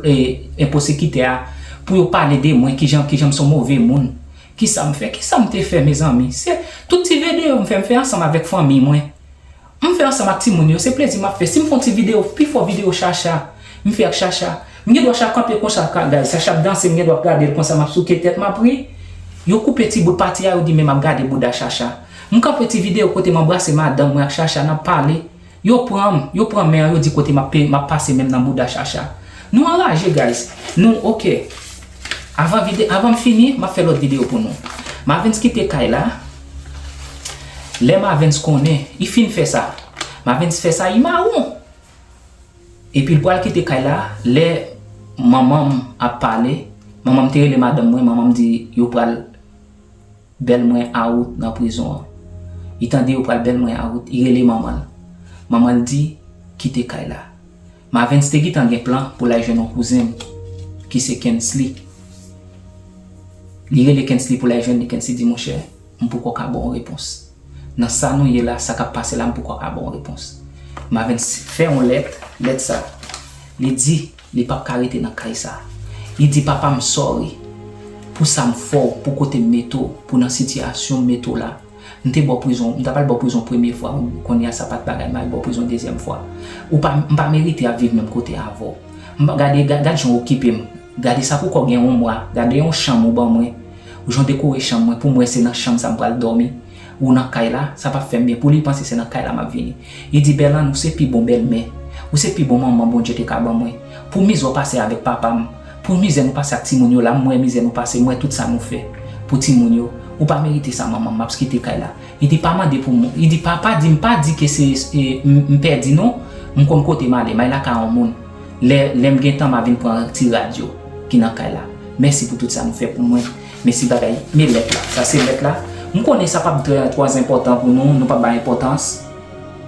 e, e pwosekitè a, pou yo pale de mwen, kijan, kijan m se yon move moun. Kisa m fè? Kisa m te fè, mezanmi? Se tout ti videyo m fè, m fè ansanm avèk fanmi mwen. M fè ansanm ak timoun yo, se plezi m ap fè. Si m fè yon ti videyo, pifò videyo Chacha, m fè ak Chacha. M gen dwa Chacha kanpe konsa, ka, gade, Chacha ap danse, m gen dwa ap gade l konsa, m ap souke tèt, m ap ri. Yo koupe ti bout pati a, yo di men m ap gade bouda Chacha. M kanpe ti videyo kote m anbrase madanm mwen ak Chacha, n ap pale. Yo pran m, yo pran men an, yo di kote m ap pe-, m ap pase men m nan bouda Chacha. Nou anraje, guys. Nou, oke. Avan vide-, avan m fini, m ap fè lòt videyo pou nou. Mavens kite kay la. Lè Mavens konnen, li fin fè sa. Mavens fè sa, li mawon. Epi l pral kite kay la, lè manman m ap pale, manman m te rele madanm mwen, manman m di yo pral bèl mwen out nan prizon an. Li tande yo pral bèl mwen out, li rele manman l. Manman l di, kite kay la. Mavens te gentan gen plan pou l al jwenn yon kouzen m, ki se Kensley. Li rele Kensley pou l al jwenn li, Kensley di, monchè, m poko ka ba w repons. Nan sa nou ye la, sa k ap pase la, m poko ka ba w repons. Mavens fè yon lèt, lèt sa, li di li p ap ka rete nan kay sa. Li di, "Papa, m sorry pou sa m fè w, pou kote m mete w, pou nan sitiyasyon m mete w la. M te ba w prizon, m ta pral ba w prizon premye fwa, kounye a sa pa t bagay, m al ba w prizon dezyèm fwa. Ou pa, m pa merite ap viv menm kote avè w. M pa, gade, gade, gade jan w okipe m. Gade sa pou kò gen yon mwa, gade yon chanm ou ban mwen. Ou jan w dekore chanm mwen, pou mwen se nan chanm sa m pral dòmi. Ou nan kay la, sa p ap fè m byen." Pou li, li panse se nan kay la m ap vini. Li di, "Berlande, ou se pi bon bèlmè. Ou se pi bon manman Bondye te ka ban mwen. Pou mizè w pase avèk papa m, pou mizè nou pase ak timoun yo la, m wè mizè nou pase, m wè tout sa nou fè pou timoun yo. Ou pa merite sa, manman, m ap kite kay la." Li di, "Pa mande pou mwen." Li di, "Papa, di m pa di ke se, e, m, m pèdi non. M konn kote m ale, m al lakay yon moun. Lè, lè m gen tan, m a vin pran ti rad yo ki nan kay la. Mèsi pou tout sa nou fè pou mwen." Mesi bagay, men lèt la. Sa se lèt la. M konnen sa p ap trè, trè enpòtan pou nou, nou p ap bay enpòtans.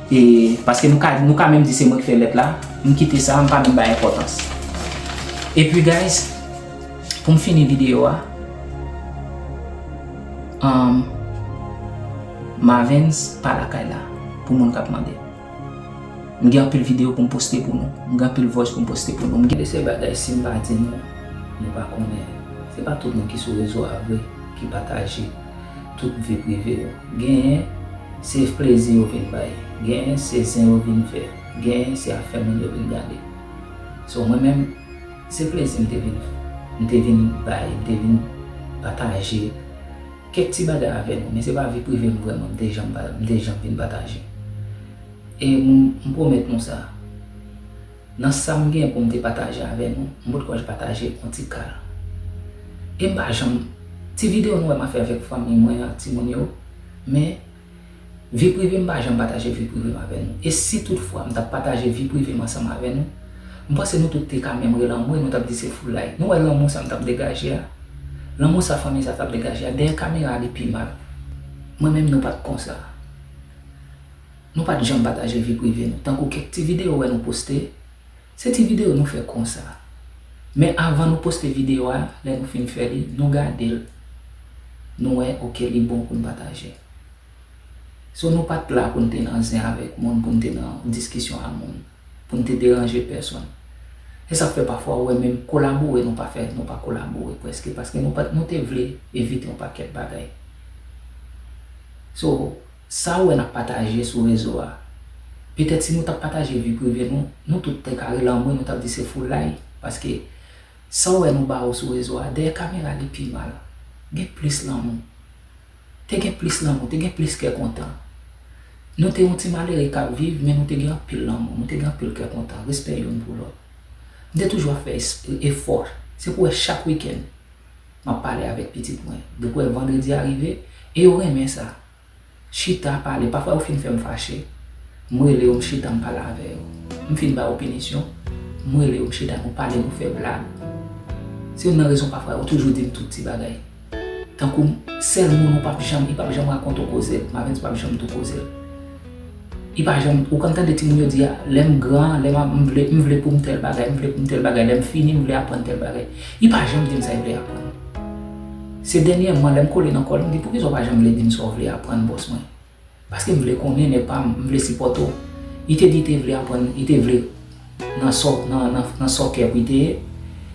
E, paske nou ka, nou ka menm di se mwen ki fè lèt la, m kite sa, m pa menm bay enpòtans. Epi, guys, pou m fini videyo a, um, Marvens pa lakay la, pou moun k ap mande. M gen anpil videyo pou m poste pou nou. M gen anpil voice pou m poste pou nou. M gen de seri bagay, si m pa di nou, nou pa konnen. Se pa tout moun ki sou rezo a vre ki pataje tout vi prive yo. Genyen, se plezi yo vin bay. Genyen, se zen yo vin fè. Genyen, se afè moun yo vin gade. So, mwen menm, se plezi m te vin, m te vin bay, m te vin pataje kèk ti bagay avè nou, men se pa vi prive m vrèman m te janm pa, m te janm vin pataje. E m, m pwomèt nou sa. Nan sa m gen pou m te pataje avè nou, m potko pataje yon ti kal. E m pa janm, ti videyo nou wè m ap fè avèk fanmi mwen ak timoun yo, men vi prive m pa janm pataje vi prive m avè nou. E si toutfwa m t ap pataje vi prive m ansanm avè nou, m panse nou tout te ka menm rele anmwe, nou t ap di se foulay. Nou wè lanmou sa m t ap degaje a? Lanmou sa fanmi sa t ap degaje a, dèyè kamera li pi mal. Mwen menm nou pa t konsa. Nou pa t janm pataje vi prive nou. Tankou kèk ti videyo wè nou poste, se ti videyo nou fè konsa. Men avan nou poste videyo a, lè nou fin fè li, nou gade l. Nou wè, oke, li bon pou n pataje. So, nou pa t la pou n te nan zen avèk moun, pou n te nan diskisyon a moun, pou n te deranje pèsonn. Se sa k fè pafwa ou wè menm kolabore nou pa fè, nou pa kolabore prèske, paske nou pa, nou te vle evite yon pakèt bagay. So, sa ou wè n ap pataje sou rezo a, petèt si nou t ap pataje vi prive nou, nou tout te ka rele anmwe, nou t ap di se foulay, paske sa ou wè nou ba ou sou rezo a, dèyè kamera li pi mal. Gen plis lanmou. Te gen plis lanmou, te gen plis kè kontan. Nou te yon ti malere k ap viv, men nou te gen anpil lanmou, nou te gen anpil kè kontan, respè youn pou lòt. M te toujou ap fè es-, efò. Se pou wè chak wikenn, m ap pale avèk pitit mwen. Depi wè vandredi a rive, e yo renmen sa. Chita, pale. Pafwa yo fin fè m fache. M rele yo, m chita, m pale avè yo. M fin ba yo pinisyon, m rele yo, m chita, nou pale, nou fè blag. Se youn nan rezon pafwa yo toujou di m tout ti bagay. Tankou sèl moun ou p ap janm, li p ap janm rakonte w koze l, Marvens p ap janm di w koze l. Li pa janm, ou konn tande timoun yo di, "A, lè m gran, lè m, m vle, m vle pou m tèl bagay, m vle pou m tèl bagay, lè m fini, m vle aprann tèl bagay." Li pa janm di m sa l vle aprann. Se dènyèman, lè m kole nan kò l, m di, "Poukisa w pa janm vle di m sa w vle aprann, bòs mwen?" Paske m vle konnen, nèg pa m, m vle sipòte w. Li te di li te vle aprann, li te vle nan sò-, nan, nan, nan sòkè pou li te ye.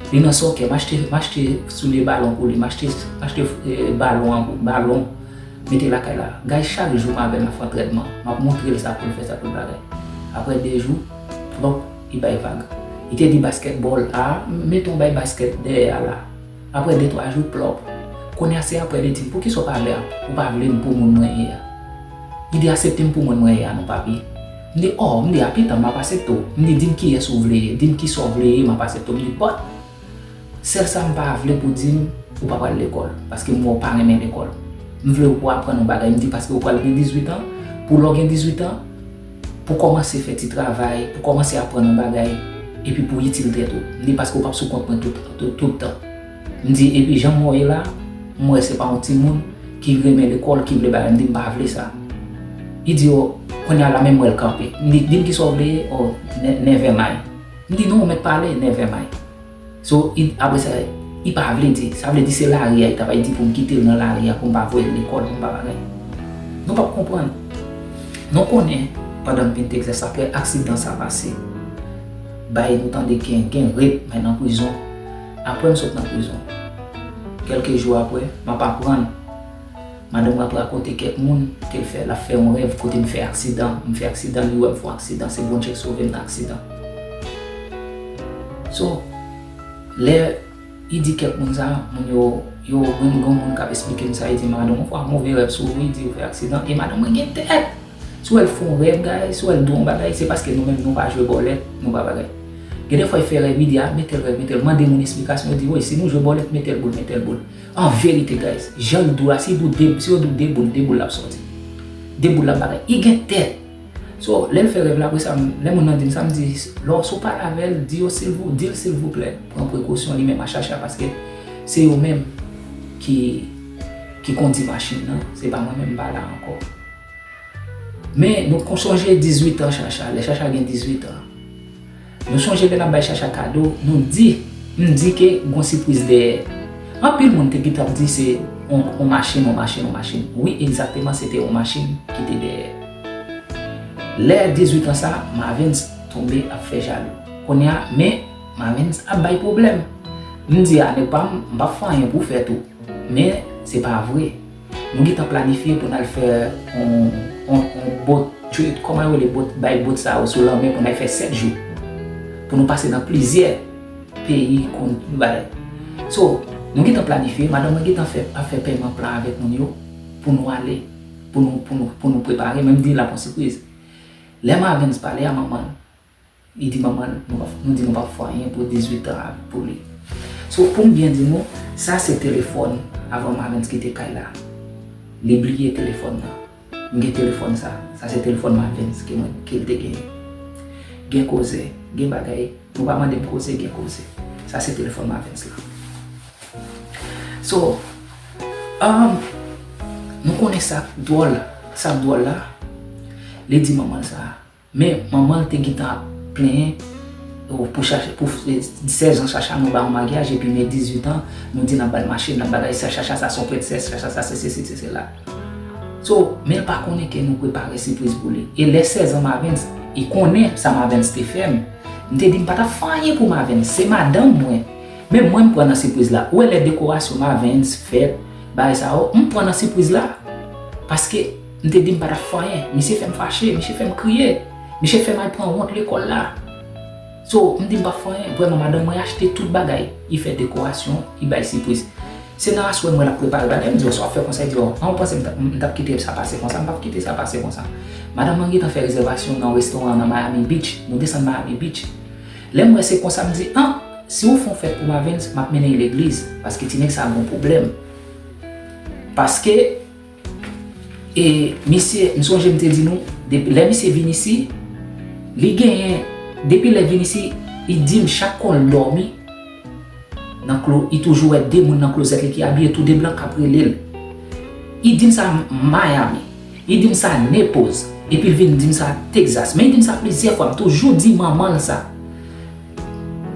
Li nan sòkè, m achte, m achte soulye balon pou li, m achte, m achte, eh, balon an pou, balon, mete lakay la. Guys, chak jou m avè l, m ap fè antrènman. M ap montre l sa pou l fè, sa pou l bagay. Aprè de jou, plòp, li bay vag. Li te di baskètbòl, a, mete yon bay baskèt dèyè a la. Aprè de twa jou, plòp. Kounye a se aprè li di m, "Poukisa w pa vle, ou pa vle m pou moun mwen ye a?" Li di, "Aksepte m pou moun mwen ye a non, papi." M di, "O," m di, "A pita, m ap aksepte w." M di, "Di m kiyès ou vle ye, di m kisa w vle ye, m ap aksepte w." M di, "But, sèl sa m pa vle pou di m, ou pa pral lekòl, paske m wè w pa renmen lekòl. M vle w pou aprann yon bagay." M di, "Paske ou pral gen dizuit an, pou lè w gen dizuit an, pou kòmanse fè ti travay, pou kòmanse aprann yon bagay, epi pou itil tèt ou." M di, "Paske w p ap sou kont mwen tout, tout, tout tan." M di, "Epi jan m wè w ye la, m wè se pa yon timoun ki renmen lekòl, ki vle bagay." M di, "M pa vle sa." Li di, "O, kounye a la menm wè l kanpe." M di, "Di m kisa w vle ye?" "O, ne-, never mind." M di, "Non, ou mèt pale, never mind." So, li, apre sa, li pa vle di. Sa vle di se lari a, li ta bay di pou m kite l nan lari a, pou m pa voye l lekòl, pou m pa bagay. Nou p ap konprann. Nou konnen, pandan m vin Texas, aprè aksidan sa pase, bay nou tande gen, gen rep, men nan prizon. Apre m sot nan prizon, kèlke jou apre, m ap aprann madanm mwen ap rakonte kèk moun ke l fè, l ap fè yon rèv kote m fè aksidan, m fè aksidan, li wè m fè yon aksidan, se Bondye k sove m nan aksidan. So, lè li di kèk moun sa, moun yo, yo, gen, gen moun k ap esplike m sa, li di, "Madanm ou fè yon move rèv sou ou, li di ou fè aksidan, e madanm mwen gen tèt." Si w wè l fè yon rèv, guys, si w wè l di w yon bagay, se paske nou menm nou pa jwe bòlèt, nou pa bagay. Gen de fwa, l fè rèv, li di, "A, mete l, rèv, mete l." Mande moun esplikasyon, yo di, "Wi, si nou jwe bòlèt, mete l boul, mete l boul." An verite, guys, jan l di w la, si l di w de, si yo di w de boul, de boul l ap sòti. De boul l ap bagay. Li gen tèt. So, lè l fè rèv la, apre sa, m, lè moun nan di m sa, m di, "Lò, si w pale avè l, di yo silvou-, di l silvouplè, pran prekosyon li menm a Chacha, paske se yo menm ki, ki kondi machin nan, se pa mwen menm, m pa la ankò." Men, nou kon sonje dizuit an Chacha, lè Chacha gen dizuit an. Nou sonje lè n ap bay Chacha kado, nou di, m di ke gon sipriz dèyè. Anpil moun te gentan ap di se on, on machin, on machin, on machin. Wi, egzakteman, se te on machin ki te dèyè. Lè dizuit an sa, Marvens tonbe ap fè jalou. Kounye a, men Marvens ap bay pwoblèm. M di a nèg pa m, m p ap fè anyen pou w fè tou. Men, se pa vre. Nou gentan planifye pou n al fè on, on, on boat trip, kòman yo rele boat, bay boat sa yo sou lanmè pou n al fè sèt jou. Pou nou pase nan plizyè peyi kon bagay. So, nou gentan planifye, madanm mwen gentan fè, ap fè pèman plan avèk moun yo pou nou ale, pou nou, pou nou, pou nou prepare, men m di l ap yon sipriz. Lè Marvens pale a manman l, li di manman l, nou pa, nou di nou p ap fè anyen pou dizuit an pou li. So, pou m byen di nou, sa se telefòn avan Marvens kite kay la. Li bliye telefòn nan. M gen telefòn sa. Sa se telefòn Marvens ke mwen, ke l te genyen. Gen koze, gen bagay. Nou pa mande m koze, gen koze. Sa se telefòn Marvens la. So, um, nou konnen sa k dwòl, sa k dwòl la, li di manman l sa. Men manman l te gentan ap plenyen, o, pou Chacha, pou, e, sèz an Chacha, nou ba yon maryaj, epi men dizuit an, nou di n ap ba l machin, n ap bagay sa, Chacha sa se yon prensès, Chacha sa se sesi, se sela. So, men l pa konnen ke nou prepare sipriz pou li. E lè sèz an Marvens, li konnen sa Marvens te fè m. M te di m pa t ap fè anyen pou Marvens, se madanm mwen. Men mwen m pran nan sipriz la. Ou wè lè dekorasyon Marvens fèt, bagay sa yo, m pran nan sipriz la. Paske m te di m pa t ap fè anyen. Misye fè m fache, misye fè m kriye. Misye fè m al pran wont lekòl la. So, m di m p ap fè anyen. Vrèman, madanm mwen achte tout bagay. Li fè dekorasyon, li bay sipriz. Se nan aswè m wè l ap prepare bagay, m di, "O, sa w ap fè konsa?" Li di, "O, an, ou panse m t ap, m t ap kite sa pase konsa?" M p ap kite sa pase konsa. Madanm mwen gentan fè rezèvasyon nan restoran nan Miami Beach. Nou desann Miami Beach. Lè m wè se konsa, m di, "An, si w fè yon fèt pou Marvens, m ap mennen l legliz, paske ti nèg sa a gen yon pwoblèm." Paske, e, misye, m sonje m te di nou, depi lè misye vin isi, li genyen, depi lè l vin isi, li di m chak kon l dòmi, nan klo, li toujou wè de moun nan klozèt li ki abiye tou de blan k ap rele l. Li di m sa Miami. Li di m sa Naples. Epi l vin di m sa Texas. Men li di m sa plizyè fwa. M toujou di manman l sa.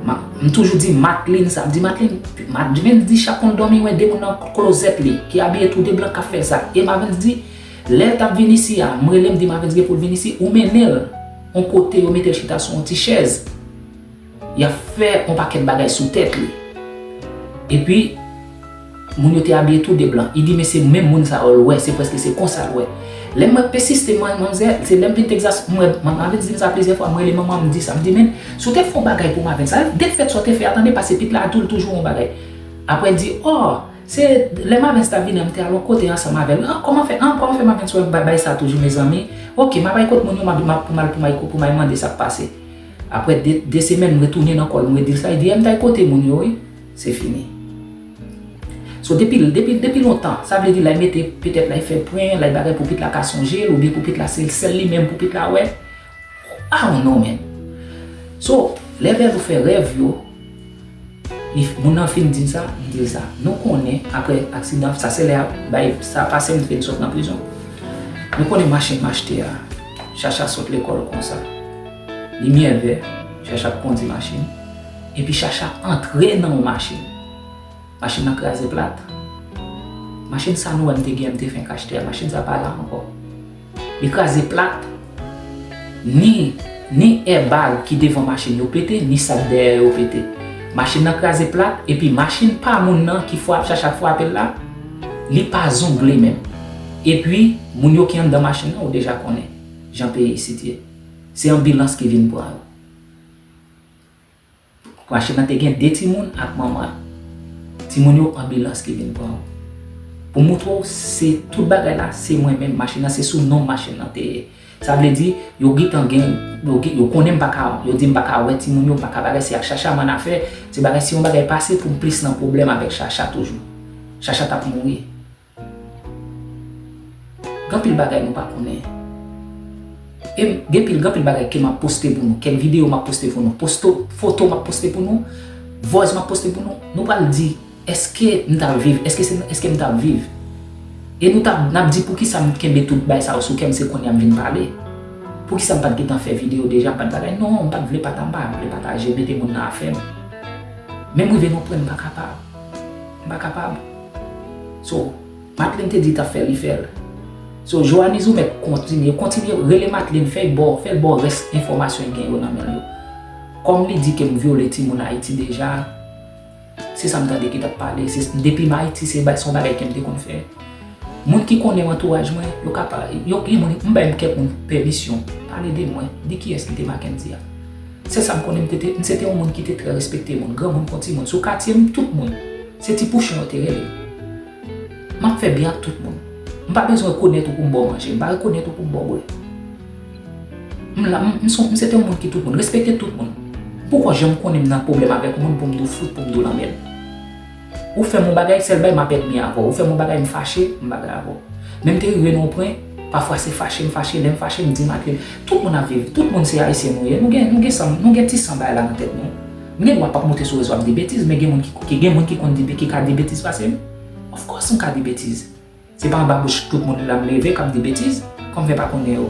Ma-, m toujou di Matlin sa. M di, "Matlin, Matlin di chak kon l dòmi wè de moun nan klozèt li ki abiye tou de blan k ap fè l sa." E Marvens di, lè l t ap vin isi a, m rele m di Marvens gen pou l vin isi, ou mennen l yon kote yo mete l chita sou yon ti chèz. Y ap fè yon pakèt bagay sou tèt li. Epi, moun yo te abiye tou de blan. Li di, "Men se menm moun sa yo l wè, se prèske se konsa l wè." Lè m wè l pesiste, man-, manmzèl, se lè m vin Texas, m wè, m, Marvens di m sa plizyè fwa, m rele manman m, m di sa, m di, "Men, si w te fè yon bagay pou Marvens, sa, de fèt sa w te fè a, tande, paske pitit la a tou, l toujou yon bagay." Apre l di, "O, se lè Marvens t ap vini an, m te al yon kote ansanm avè l." An, kòman fè, an, kòman fè Marvens wè bay, bay sa toujou, mezanmi? Oke, m ap al kot moun yo, m ap, m ap, pou m al, pou m al, pou m al mande sa k pase. Apre de, de semèn, m retounen nan kò l, m redi l sa, li di, "E, m t al kote moun yo, wi." Se fini. So, depi, depi, depi lontan, sa vle di l al mete, petèt l al fè pwen, l al bagay pou pitit la ka sonje l, oubyen pou pitit la, se l sèl li menm pou pitit la wè. I don't know, man. So, lè Bèlou fè rèv yo, li, moun nan fin di m sa, m di l sa. Nou konnen, apre aksidan, sa se lè a, bay, sa pase m fin sot nan prizon. Nou konnen machin m achte a, Chacha sot lekòl konsa. Limyè vè, Chacha ap kondi machin. Epi Chacha antre nan yon machin. Machin nan kraze plat. Machin sa nou wè m te gen, m te fenk achte a, machin sa pa la ankò. Li kraze plat. Ni, ni airbag ki devan machin yo pete, ni sa k dèyè yo pete. Machin nan kraze plat, epi machin pa moun nan ki fra-, Chacha frape l la, li pa zongle menm. Epi, moun yo ki anndan machin nan, ou deja konnen jan peyi isit ye. Se anbilans ki vin pran yo. Machin nan te gen de timoun ak manman l. Timoun yo, anbilans ki vin pran yo. Pou moutre w, se tout bagay la, se mwen menm. Machin nan, se sou non machin nan te ye. Sa vle di, yo gentan gen, yo gen, yo konnen m pa ka, yo di m pa ka wè timoun yo, m pa ka bagay, se ak Chacha m annafè, se bagay, si yon bagay pase pou m plis nan pwoblèm avèk Chacha toujou. Chacha t ap mouri. Gen anpil bagay nou pa konnen. E m, gen pil, gen anpil bagay ke m ap poste pou nou, kèk videyo m ap poste pou nou, posto, foto m ap poste pou nou, vòz m ap poste pou nou, nou pral di, èske m t ap viv? Èske se, èske m t ap viv? E nou t ap, n ap di, poukisa m kenbe tout bagay sa yo sou kè m, se kounye a m vin pale? Poukisa m pa t gentan fè videyo deja, m pa t bagay? Non, m pa t vle pata-, m pa vle pataje, mete moun nan afè m. Men m rive nan pwen m pa kapab. M pa kapab. So, Madeleine te di l t ap fè, li fè l. So, Johanise, ou mèt kontinye, kontinye rele Madeleine, fè l ba w, fè l ba w rès enfòmasyon l gen yo nan men l yo. Kòm li di ke m vyole timoun Ayiti deja, se sa m tande ki t ap pale. Se, depi m Ayiti, se ba-, se yon bagay ke m te konn fè. Moun ki konnen antouraj mwen, yo ka pa, yo gen moun, m bay kèk moun pèmisyon, pale de mwen, di kiyès ki te Mackendy a. Se sa m konnen, m te, te, m se te yon moun ki te trè respekte moun, granmoun kon timoun. Sou katye m, tout moun, se ti pouchon yo te rele m. M ap fè byen ak tout moun. M pa bezwen rekonèt ou pou m ba w manje, m pa rekonèt ou pou m ba w bwè. M la, m, m se, m se te yon moun ki tout moun, respekte tout moun. Poukò janm konnen m nan pwoblèm avèk yon moun pou m di w fout, pou m di w lanmèd? Ou fè m yon bagay, sèl bagay m ap ènmi avè w. Ou fè m yon bagay, m fache, m bagay avè w. Men m te rive nan yon pwen, pafwa se fache m fache, lè m fache, m di Madeleine, tout moun ap viv, tout moun se ayisyen nou ye, nou gen, nou gen san, nou gen ti san bagay la nan tèt nou. M gen dwa p ap monte sou rezo ap di betiz, men gen moun ki, ki, gen moun ki konn di, ki ka di betiz pase m. Of course, m ka di betiz. Se pa anba bouch tout moun la m leve k ap di betiz, kòm fè pa konnen yo.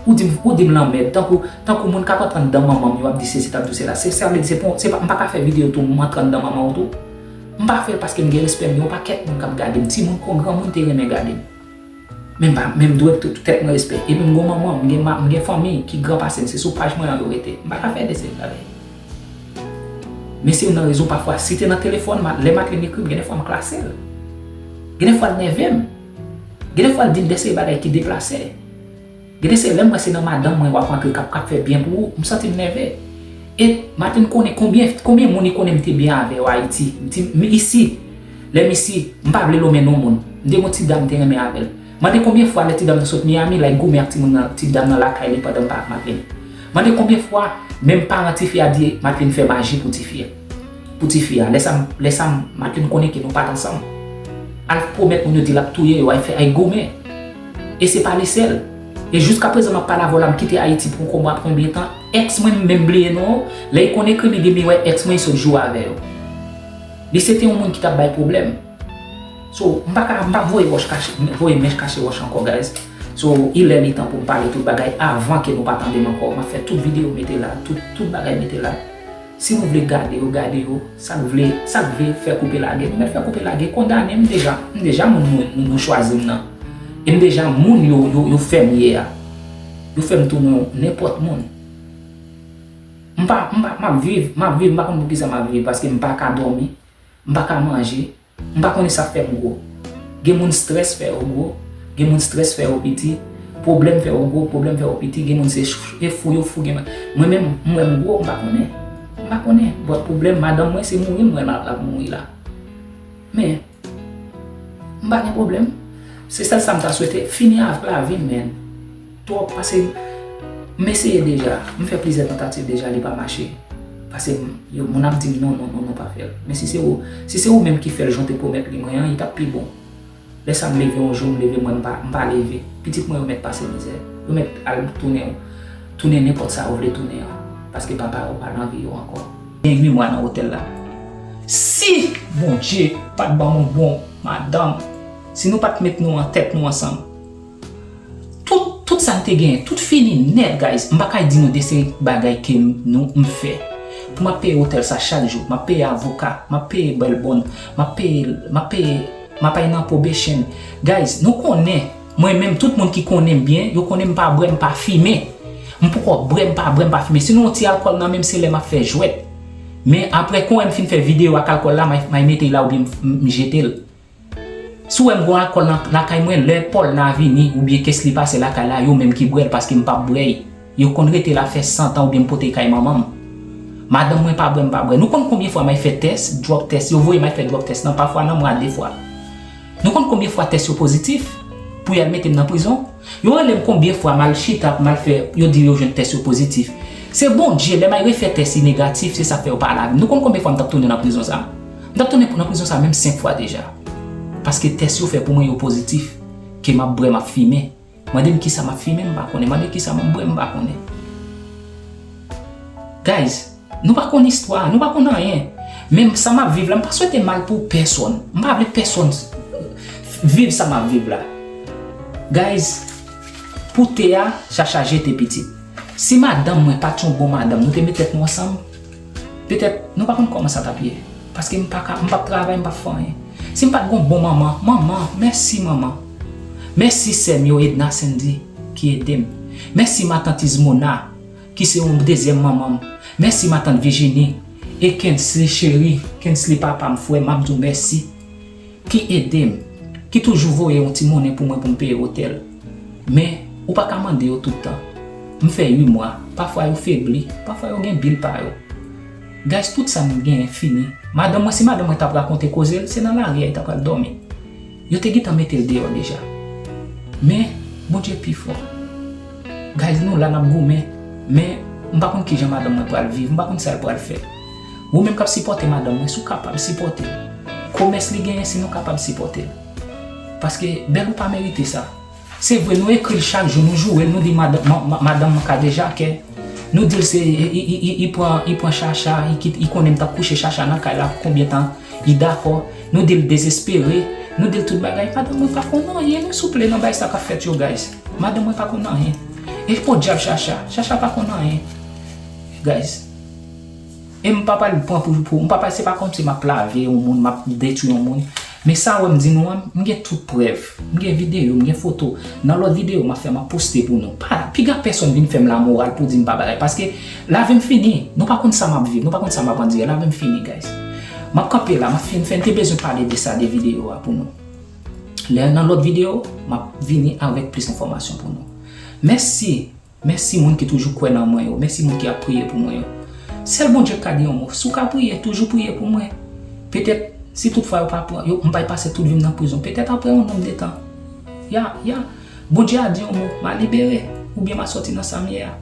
Ou di m, ou di m lanmèd, tankou, tankou moun k ap antre anndan manman m yo ap di sesi, t ap di sela. Se, sa vle di, se pa, se pa, m pa ka fè videyo tou, m antre anndan manman w tou. M pa fè l paske m gen respè m gen yon pakèt moun k ap gade m, timoun kon granmoun te renmen gade m. Men m pa, men m dwe tout tèt mwen respè. Epi m gon manman, m gen ma-, m gen fanmi ki gran pase m, se sou paj mwen an yo rete. M pa ka fè de seri bagay. Men se youn nan rezon pafwa, si te nan telefòn, ma-, lè Madeleine ekri m, gen de fwa m klase l. Gen de fwa l nève m. Gen de fwa l di m de seri bagay ki deplase. Gen de seri lè m wè se nan madanm mwen w ap antre k ap, k ap fè byen pou ou, m santi m nève. E Madeleine konnen konbyen, konbyen moun li konnen m te byen avè yo Ayiti. M ti, m isi. Lè m isi, m pa vle lonmen non moun. M te gon ti dam m te renmen avè l. Mande konbyen fwa lè ti dam nan sot Miami, l al goumen ak timoun nan, ti dam nan lakay li pandan m pa ak Madeleine. Mande konbyen fwa menm paran tifi a di Madeleine fè maji pou tifi a. Pou tifi a. Lè sa, lè sa, Madeleine konnen ke nou pa t ansanm. Al pwomèt moun yo di l ap touye yo, al fè, al goumen. E se pa li sèl. E jiskaprezan m ap pale avè w la, m kite Ayiti pou konbyen, konbyen tan, èks mwen m menm bliye non yo. Lè l konn ekri m, li di m li wè èks mwen, li sot joure avè yo. Li se te yon moun ki t ap bay pwoblèm. So, m pa ka, m p ap voye wòch kache, voye mèch kache wòch ankò, guys. So, il est le temps pou m pale tout bagay avan ke nou pa tande m ankò. M ap fè tout videyo mete la, tout, tout bagay mete la. Si nou vle gade yo, gade yo. Sa k vle, sa k vle fè koupe lage, nou mèt fè koupe lage. Kondane m deja, m deja moun nou, nou, nou chwazi m nan. E m deja moun yo, yo, yo fè m ye a. Yo fè m tounen yon nenpòt moun. M pa, m pa, m ap viv, m ap viv, m pa konn poukisa m ap viv, paske m pa ka dòmi. M pa ka manje, m pa konnen sa k fè m gwo. Gen moun strès fè yo gwo, gen moun strès fè yo piti, pwoblèm fè yo gwo, pwoblèm fè yo piti, gen moun se ch-, e fou yo fou, gen moun, mwen menm, m wè m gwo, m pa konnen. M pa konnen, but pwoblèm madanm mwen se mouri m wè l ap, l ap mouri la. Men, m pa gen pwoblèm. Se sèl sa m ta swete, fini avèk lavi m, man. Twòp, pase m eseye deja, m fè plizyè tantativ deja, li pa mache. Pase m, yo, moun ap di m non, non, non, non, pa fè l. Men si se ou, si se ou menm ki fè l jan w te pwomèt li mwen an, li t ap pi bon. Lè sa m leve yon jou, m leve mwen, m pa, m pa leve. Pitit mwen yo mèt pase mizè. Yo mèt al tounen, tounen nenpòt sa yo vle tounen an. Paske papa yo pa nan vi yo ankò. Gen uit mwa nan otèl la. Si Bondye pa t ban m yon bon madanm, si nou pa t met nou an tèt nou ansanm, Tout, tout sa m te genyen, tout fini nèt, guys. M pa ka di nou de seri bagay ke m, nou, m fè. Pou m ap peye otèl sa chak jou, m ap peye avoka, m ap peye bèlbòn, m ap peye, m ap peye, m ap al nan probation. Guys, nou konnen, mwen menm, tout moun ki konnen m byen, yo konnen m pa bwè, m pa fimen. M poko bwè, m pa bwè, m pa fimen. Si nou yon ti alkòl nan men m, se lè m ap fè jwèt. Men apre kon wè m fin fè videyo ak alkòl la, m ay, m ay mete l la oubyen m, m, m jete l. Si w wè m gon alkòl nan lakay mwen, lè Paul nan vini oubyen Kesly pase lakay la, yo menm ki bwè l paske m p ap bwè l. Yo konn rete la fè san tan oubyen m pote l kay manman m. Madanm mwen pa bwè, m pa bwè. Nou konn konbyen fwa m ay fè tès, drug test, yo voye m ay fè drug test nan pafwa nan mwa de fwa. Nou konn konbyen fwa tès yo pozitif pou y al mete m nan prizon? Yo rele m konbyen fwa m al chita pou m al fè, yo di yo jwenn tès yo pozitif. Se Bondye, lè m ay refè tès li negatif, se sa k fè yo pa lave m. Nou konn konbyen fwa m t ap tounen nan prizon sa? M t ap tounen nan prizon sa menm senk fwa deja. Paske tès yo fè pou mwen yo pozitif, ke m ap bwè, m ap fimen. Mande m kisa m ap fimen, m pa konnen. Mande kisa m ap bwè, m pa konnen. Guys, nou pa konn istwa, nou pa konn anyen. Men sa m ap viv la, m pa swete mal pou pèsonn. M pa vle pèsonn viv sa m ap viv la. Guys, pou te a, Chacha jete pitit. Si madanm mwen pa t yon bon madanm, nou te met tèt nou ansanm, petèt nou pa konn kòman sa t ap ye. Paske m pa ka, m p ap travay, m p ap fè anyen. Si m pa t gon bon manman, manman, mèsi manman. Mèsi sè m yo Edna, Sandy, ki ede m. Mèsi matant Izmona, ki se yon dezyèm manman m. Mèsi matant Virginie e Kensley cheri, Kensley papa m, frè m, m ap di w mèsi. Ki ede m, ki toujou voye yon ti monnen pou mwen pou m peye otèl. Men, ou pa ka mande yo tout tan. M fè uit mwa, pafwa yo febli, pafwa yo gen bil pa yo. Guys, tout sa m genyen fini. Madanm mwen, si madanm mwen t ap rakonte koze l, se nan lari a li ta pral dòmi. Yo te gentan mete l deyò deja. Men, Bondye pi fò. Guys, nou la n ap goumen, men m pa konn kijan madanm mwen pral viv, m pa konn sa l pral fè. Ou menm k ap sipòte madanm mwen, si w kapab sipòte l. Komès li genyen, si nou kapab sipòte l. Paske bèl ou pa merite sa. Se vre, nou ekri l chak jou, nou joure l, nou di madanm, ma, ma, madanm mwen kadejakè. Nou di l se, i, i, i, i pran, i pran Chacha, i kit, i konnen m t ap kouche Chacha nan kay la pou konbyen tan, li dakò. Nou di l dezespere, nou di l tout bagay. Madanm mwen pa konn anyen, non, souple, nan bagay sa k ap fèt yo, guys. Madanm mwen pa konn anyen. E podyab Chacha, Chacha pa konn anyen. Guys. E m pa pral pran pou, pou, m pa pral, se pa kòmsi m ap lave yon moun, m ap detwi yon moun. Men sa w wè m di nou an, m gen tout prèv. M gen videyo, m gen foto. Nan lòt videyo m ap fè, m ap poste pou nou. Pa, piga pèsonn vin fè m lamoral pou di m pa bagay. Paske lavi m fini. Nou pa konn sa m ap viv, nou pa konn sa m ap andire. Lavi m fini, guys. M ap kanpe la, m ap fin fè, m te bezwen pale de sa, de videyo a pou nou. Lè nan lòt videyo, m ap vini avèk plis enfòmasyon pou nou. Mèsi. Mèsi moun ki toujou kwè nan mwen yo. Mèsi moun ki ap priye pou mwen yo. Sèl Bondye k ka di yon mo. Si w ka priye, toujou priye pou mwen. Petèt, si toutfwa yo pa pran, yo, m pral pase tout vi m nan prizon. Petèt apre yon nonb de tan. Ya, ya. Bondye a di yon mo, m a libere. Oubyen m a sòti nan sa m ye a.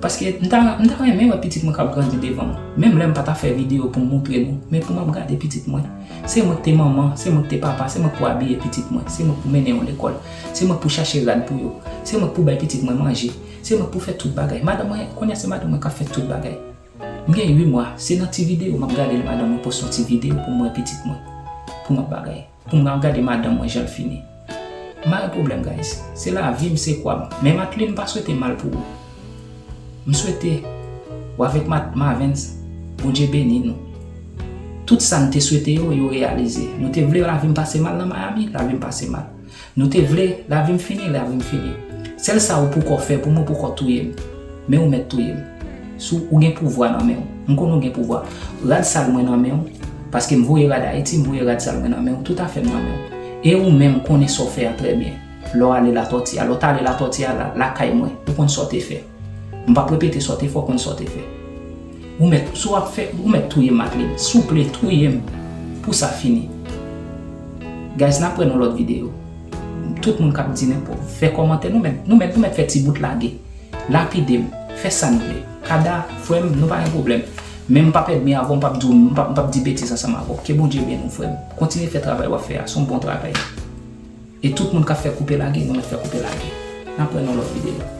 Paske m ta, m ta renmen wè pitit mwen k ap grandi devan m. Menm lè m pa ta fè videyo pou m moutre nou, men pou m ap gade pitit mwen. Se mwen k te manman, se mwen k te papa, se mwen k pou abiye pitit mwen, se mwen k pou mennen yo lekòl, se mwen k pou chache rad pou yo, se mwen k pou bay pitit mwen manje, se mwen k pou fè tout bagay. Madanm mwen, kounye a se madanm mwen k ap fè tout bagay. M gen uit mwa, se nan ti videyo m ap gade lè madanm mwen poste yon ti videyo pou m wè pitit mwen, pou m ap bagay, pou m ap gade madanm mwen jan l fini. M pa gen pwoblèm, guys. Se lavi m, se kwa m. Men Mately, m pa swete mal pou ou. M swete ou avèk Mat-, Marvens, Bondye beni nou. Tout sa n te swete yo, yo reyalize. Nou te vle lavi m pase mal nan Miami, lavi m pase mal. Nou te vle lavi m fini, lavi m fini. Sèl sa ou poko fè pou mwen, ou poko touye m. Men ou mèt touye m. Si w gen pouvwa nan men w. M konnen w gen pouvwa. Rad sal mwen nan men w, paske m voye rad Ayiti, m voye rad sal mwen nan men w, tout afè m nan men w. E ou menm konnen sa w fè a trè byen. Lè w ale Latòti a, lè w t ale Latòti a la, lakay mwen, ou konn sa w te fè. M p ap repete sa w te fè, w konn sa w te fè. Ou mèt, si w ap fè, ou mèt touye m, Mately. Souple, touye m pou sa fini. Guys, n ap wè nan lòt videyo. Tout moun k ap di nenpòt, fè kòmantè, nou mèt, nou mèt, nou mèt fè ti bout lage. Lapide m, fè sa n vle. Kada, frè m, nou pa gen pwoblèm. Men m p ap èdmi avè w, m p ap di w, m p ap, m p ap di betiz ansanm avè w. Ke Bondye beni w, frè m. Kontinye fè travay w ap fè a, se yon bon travay. E tout moun k ap fè koupe lage, nou mèt fè koupe lage. N ap wè nan lòt videyo.